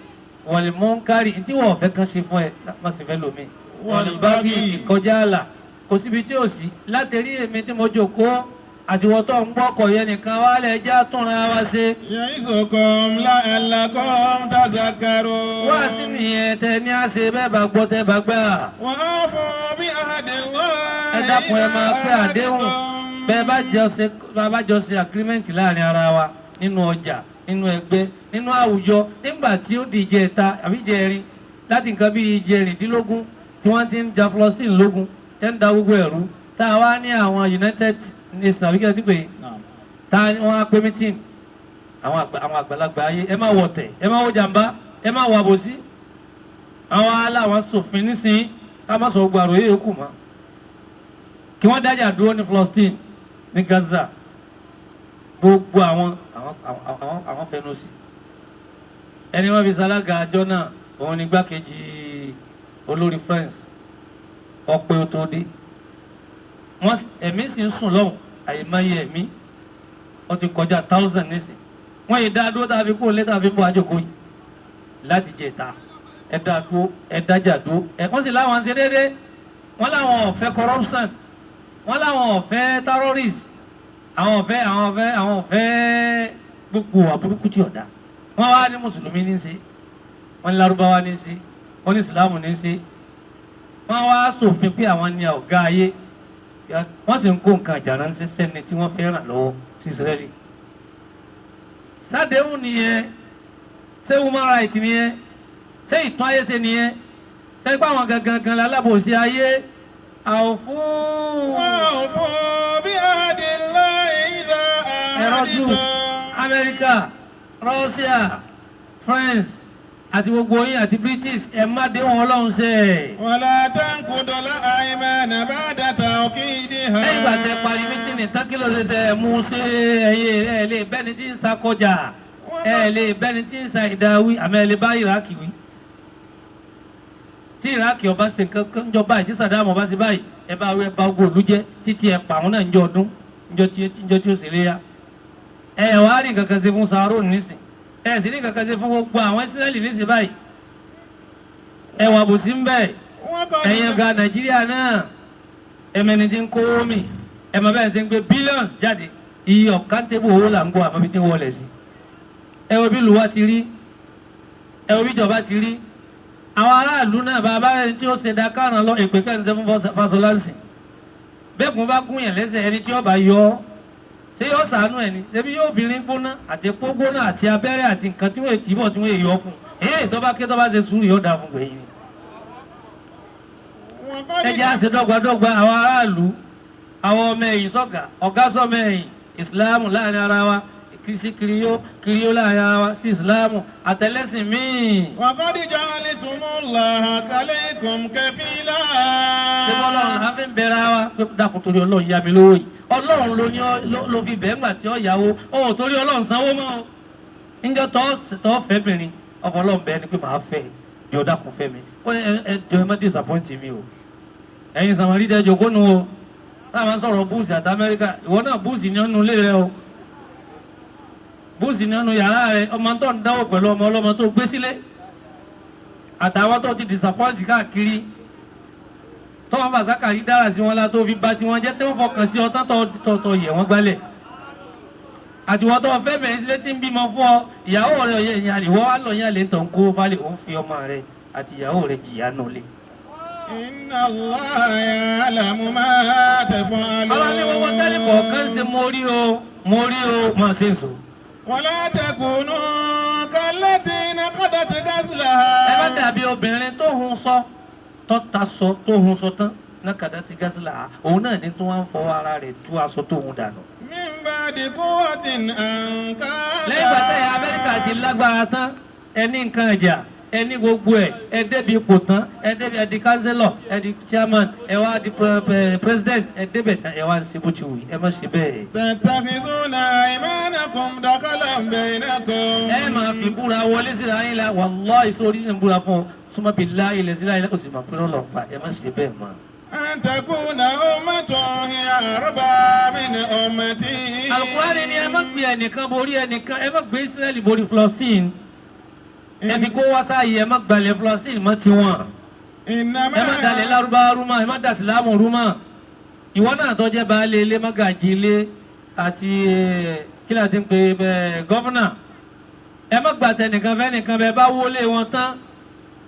wal-munkari tí wọ́n fẹ́ kàn ṣe fún ẹ má sì fẹ́ lómi. Wal-baghi ìkọjá àlà kò síbi tí ò sí láti rí èmi tí mo jókòó àtiwọ́ tó ń gbọ́kọ̀ yẹn nìkan wá lẹ̀ já túnra wa ṣe. Ya'izukum la'allakum tazakkarun. Wá sí mi yẹn tẹ ní àṣẹ bẹ́ẹ̀ bá gbọ́ tẹ́ bá gbà. Wa awfu bi ahdillahi. Ẹ dákun ẹ máa pé àdéhùn bẹ́ẹ̀ bá jọ ṣe agreement láàrin ara wa nínú ọjà nínú ẹgbẹ́ nínú àwùjọ nígbà tí ó di ìjẹta àbí ìjẹrin láti nǹkan bí ìjẹrìndínlógún tí wọ́n ti ń ja Palestine lógun tẹ́ ń da gbogbo ẹ̀rú tá a wá ní àwọn United Nations àbí kí ẹ ti pè é tá a wọ́n á pé meeting àwọn àgbàlagbà ayé ẹ má wọ̀ tẹ̀ ẹ má wọ jàmbá ẹ má wọ àbòsí àwọn aláwọn ṣòfin nísìnyí ká má sọ gbogbo àròyé yòókù mọ́ kí wọ́n dájà dúró ní Palestine ní Gaza gbogbo àwọn àwọn fẹnu sí ẹni wọ́n fi ṣalága àjọ náà òun ni igbákejì olórí France ọpẹ́ ó tó dé wọ́n ẹ̀mí sì ń sùn lọ́hùn àyèmáyé ẹ̀mí wọ́n ti kọjá 1000 nísìn wọ́n yìí dá dúró tá a fi kúrò létà fi bọ́ àjòkó yìí láti jẹta ẹ dá dúró ẹ dájà dúró ẹ wọ́n sì láwọn ń ṣe déédéé wọ́n láwọn ò fẹ́ corruption wọ́n láwọn ò fẹ́ terrorist àwọn ò fẹ́ àwọn ò fẹ́ àwọn ò fẹ́ gbogbo àbúrúkú tí ọ̀dà wọ́n wá ní mùsùlùmí ní í ṣe wọ́n ní lárúbáwá ní í ṣe wọ́n ní ìsìlámù ní í ṣe wọ́n wá ṣòfin pé àwọn ní ọ̀gá ayé wọ́n sì ń kó nǹkan ìjà ránṣẹ́ sẹ́ni tí wọ́n fẹ́ ràn lọ́wọ́ sí Israẹli. Sádéhùn nìyẹn, ṣé human right nìyẹn, ṣé ìtàn ayé ṣe nìyẹn, ṣé pé àwọn gangan gan lálábòsí ayé àwòfún. Wa'ufu bi ahdillahi idha Ẹ̀rọ jù ahadtum. Amẹ́ríkà, Russia, France àti gbogbo yín àti British ẹ̀ má dé wọn ọlọ́run ṣe. Wala tanqudul aymana ba'da tawkidiha. Lẹ́yìn ìgbà tẹ parí mítìnì tán kí ló ṣe tẹ mú ṣe ẹ̀yẹ ẹ̀ lè bẹ́ni tí ń sa kọjá ẹ̀ lè bẹ́ni tí ń sa ìdáwí àmọ́ ẹ̀ lè bá Iraki wí. Tí Iraki ọba ṣe nǹkan jọ báyìí tí Saddam ọba ṣe báyìí ẹ bá wí ẹ bá ogun òlu jẹ títí ẹ pa àwọn náà ń jọ ọdún níjọ tí ó ṣe léyà. Ẹ wá rí nǹkan kan ṣe fún Saron nísìn ẹ sì ní nǹkan kan ṣe fún gbogbo àwọn Ísírẹ́lì nísìn báyìí. Ẹ wà bùsí ń bẹ̀ ẹ̀yin ọ̀gá Nàìjíríà náà ẹmẹni tí ń kówó mi ẹmọ bẹ́ẹ̀ ṣe ń gbé billions jáde iye ọ̀kántébù owó là ń gbọ́ àmọ́ bí tí ń wọlé sí. Ẹ wo bí lùwà ti rí, ẹ wo bí ìjọba ti rí, àwọn aráàlú náà bá bá ẹni tí ó ṣe da káràn lọ èpè kẹ́ni tẹ́ fún Fáṣọláńsì bẹ́ẹ̀kún bá gún yàn lẹ́sẹ̀ ẹni tí ó bá yọ ọ́ ṣé yóò ṣàánú ẹni ṣebí yóò fi rin gbóná àti epo gbóná àti abẹ́rẹ́ àti nǹkan tí wọ́n ti bọ̀ tí wọ́n yọ fún un èyí tó bá ké tó bá ṣe sùúrù yóò dáa fún gbẹ̀yìn ni. Ẹ jẹ́ á ṣe dọ́gbadọ́gba àwọn aráàlú àwọn ọmọ ẹ̀yìn sọ́gà ọ̀gá sọ́mọ ẹ̀yìn ìsìláàmù láàrin ara wa kìrìsì kìrìyó kìrìyó láàrin ara wa sí ìsìláàmù àtẹlẹ́sìn míì. وقد جعلتم الله عليكم كفيلا. Ṣé bọ́lọ́run la fi ń bẹ̀rẹ̀ wa pé dákun torí ọlọ́run yá mi lówó yìí ọlọ́run ló ní ló fi bẹ́ẹ̀ ńgbà tí ó yàwó ó torí ọlọ́run sanwó mọ́ o. Níjọ́ tọ́ fẹ́ bìnrin ọkọ̀ ọlọ́run bẹ́ẹ̀ ni pé màá fẹ́ jọ dákun fẹ́ mi ó ní ẹ jọ ẹ má disappoint mi o. Ẹ̀yin sàmárì tẹ jòkó nu o táwọn sọ̀rọ̀ búùsì àti Amẹ́ríkà ìwọ náà búùsì ní ọ́nú ilé rẹ o. Búùsì nínú yàrá rẹ ọmọ tó ń dáwọ́ pẹ̀lú ọmọ ọlọ́mọ tó gbé sílé àtàwọn tó ti disappoint káàkiri tọ́wọ́n fàṣàkàrí dára sí wọn la tó fi ba tiwọn jẹ́ tí wọ́n fọkàn sí ọ tán tọ́ yẹ̀ wọ́n gbálẹ̀ àtiwọ́n tó fẹ́ bẹ̀rẹ̀ sílé tí ń bímọ fún ọ ìyàwó rẹ ọ̀yẹ́ ìyá rẹ ìwọ́ wà lọ yẹn lè ń tàn kó falẹ̀ òun fi ọmọ rẹ àti ìyàwó rẹ jìyà nù lé. Inna Allaha ya'lamu ma taf'alun. Ọlọ́ni gbogbo tẹ́lẹ̀ kọ̀ọ̀kan ṣe mo rí o máa ṣe ń sọ. Wala takunu kallati naqadat ghazlaha. Ẹ bá dàbí obìnrin tó hun sọ tọ́ta sọ tó hun sọ tán naqadat ghazlaha òun náà ní tó wá ń fọwọ́ ara rẹ̀ tú aṣọ tó hun dànù. Min ba'di quwwatin ankatha. Lẹ́yìn ìgbà tẹ̀yà Amẹ́ríkà ti lágbára tán ẹni nǹkan ẹ̀jà ẹni gbogbo ẹ̀ ẹ débi ipò tán ẹ débi ẹ di kánsílọ̀ ẹ di chairman ẹ wá di president ẹ débẹ̀ tán ẹ wá ń ṣe bó ti wù ẹ má ṣe bẹ́ẹ̀. Tattakhizuna aymanakum dakhalan bainakum. Ẹ máa fi búra wọlé síra yín la wàláhì sórí ní búra fún ọ súnmọ́ bí láyé lẹ síra yín kò sì máa pín lọ́pàá ẹ má ṣe bẹ́ẹ̀ mọ́. An takuna ummatun hiya arba min ummati. Al-Qur'ani ni ẹ má gbé ẹnìkan borí ẹnìkan ẹ má gbé Israẹli borí Palestine. Ẹ fi kó wá sáàyè ẹ má gbalẹ̀ Palestine mọ́ tiwọn. Ẹ má dalẹ̀ Lárúbáwá rúmọ́ ẹ má dà sílámù rúmọ́. Ìwọ náà tó jẹ́ baálé ilé mọ́gàjì ilé àti kí la ti ń pè gọ́fúnà. Ẹ má gbà tẹnìkan fẹ́nìkan bẹ́ẹ̀ bá wọlé wọn tán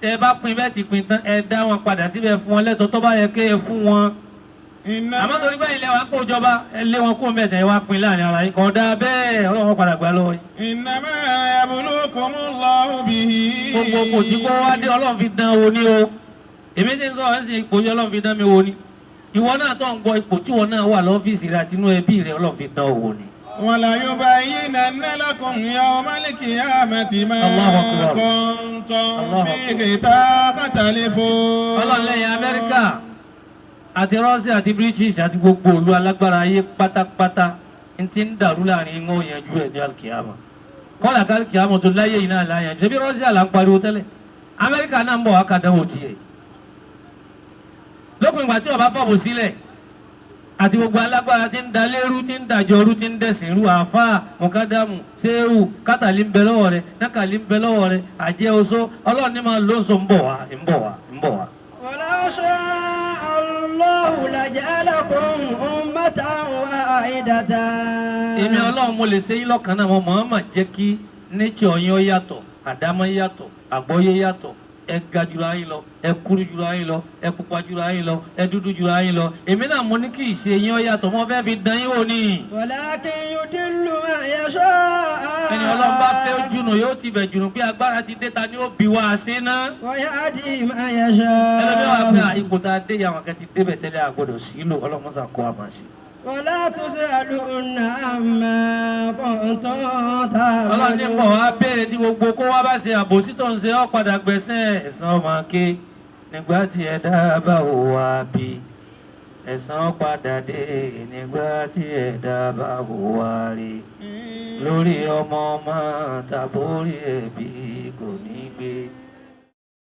ẹ bá pín bẹ́ẹ̀ ti pín tán ẹ dá wọn padà síbẹ̀ fún wọn lẹ́tọ̀ọ́ tó bá yẹ kí ẹ fún wọn. Àmọ́ torí báyìí lẹ́wọ̀n kó jọba ẹ lé wọn kó mẹ́tẹ̀ wá pín láàrin ara yín kò dáa bẹ́ẹ̀ Ọlọ́run padà gbà lọ́wọ́ yín. Innama yablukumullahu bihi. Gbogbo kò tí kò wá dé Ọlọ́run fi dán wo ni o. Èmi ti ń sọ ẹ̀ sí ipò yìí Ọlọ́run fi dán mi wo ni. Ìwọ náà tó ń gbọ́ ipò tí ìwọ náà wà lọ́fíìsì rẹ àti inú ẹbí rẹ Ọlọ́run fi dán wo ni. Wala yubayyinanna lakum yawmal qiyamati ma kuntum fihi takhtalifun. Ọlọ́run lẹ́yìn Amẹ́ríkà àti Russia àti British àti gbogbo olú alágbára ayé pátápátá ń ti ń dàrú láàrin wọn yanjú ẹ̀ ní alkiyama kọ́lá kálkiyama tó láyé yìí náà láyé ṣe bí Russia là ń pariwo tẹ́lẹ̀ Amẹ́ríkà náà ń bọ̀ wá kàdánwò tiẹ̀ lópin ìgbà tí ó bá fọ̀bù sílẹ̀ àti gbogbo alágbára tí ń da lérú tí ń dàjọ rú tí ń dẹ̀sìn rú àáfàá mọ̀kádámù séwù kátàlí ń bẹ lọ́wọ́ rẹ̀ nákàlí ń bẹ lọ́wọ́ rẹ̀ àjẹ́ oṣó Ọlọ́run ní máa lóńsọ ń bọ̀ wá ń bọ̀ wá ń bọ̀ wá. Walau sha'a Allahu laja'alakum ummatan wahidatan. Èmi Ọlọ́run mo lè ṣe yín lọ́kàn náà mo mọ̀ọ́mọ̀ jẹ́ kí nature yín ó yàtọ̀ àdámọ́ yàtọ̀ àgbọ́yé yàtọ̀ ẹ ga jura yín lọ ẹ kúrú jura yín lọ ẹ pupa jura yín lọ ẹ dúdú jura yín lọ èmi náà mo ní kí ìṣe yín ó yàtọ̀ mo fẹ́ fi dán yín wò ni. Walakin yudillu man yasha. Ẹni Ọlọ́run bá fẹ́ jùnù yóò ti bẹ̀ jùnù pé agbára ti dé ta ni ó bí wá sí ná. Wa yahdi man yasha. Ẹlẹ́mi wà pé ipò tá a dé yàwọn kan ti débẹ̀ tẹ́lẹ̀ àgbọ̀dọ̀ sílò Ọlọ́run sà kó àmà sí. Wala tus'alunna amma kuntum ta'malun. Ọlọ́run ní pọ̀ wá béèrè tí gbogbo kó wá bá ṣe àbòsí tó ń ṣe ọ́ padà gbẹ̀sẹ̀ ẹ̀san ọmọ ké nígbà tí ẹ̀dá bá hùwà bí ẹ̀san padà dé nígbà tí ẹ̀dá bá hùwà rí lórí ọmọ ọmọ tàbórí ẹbí kò ní gbé.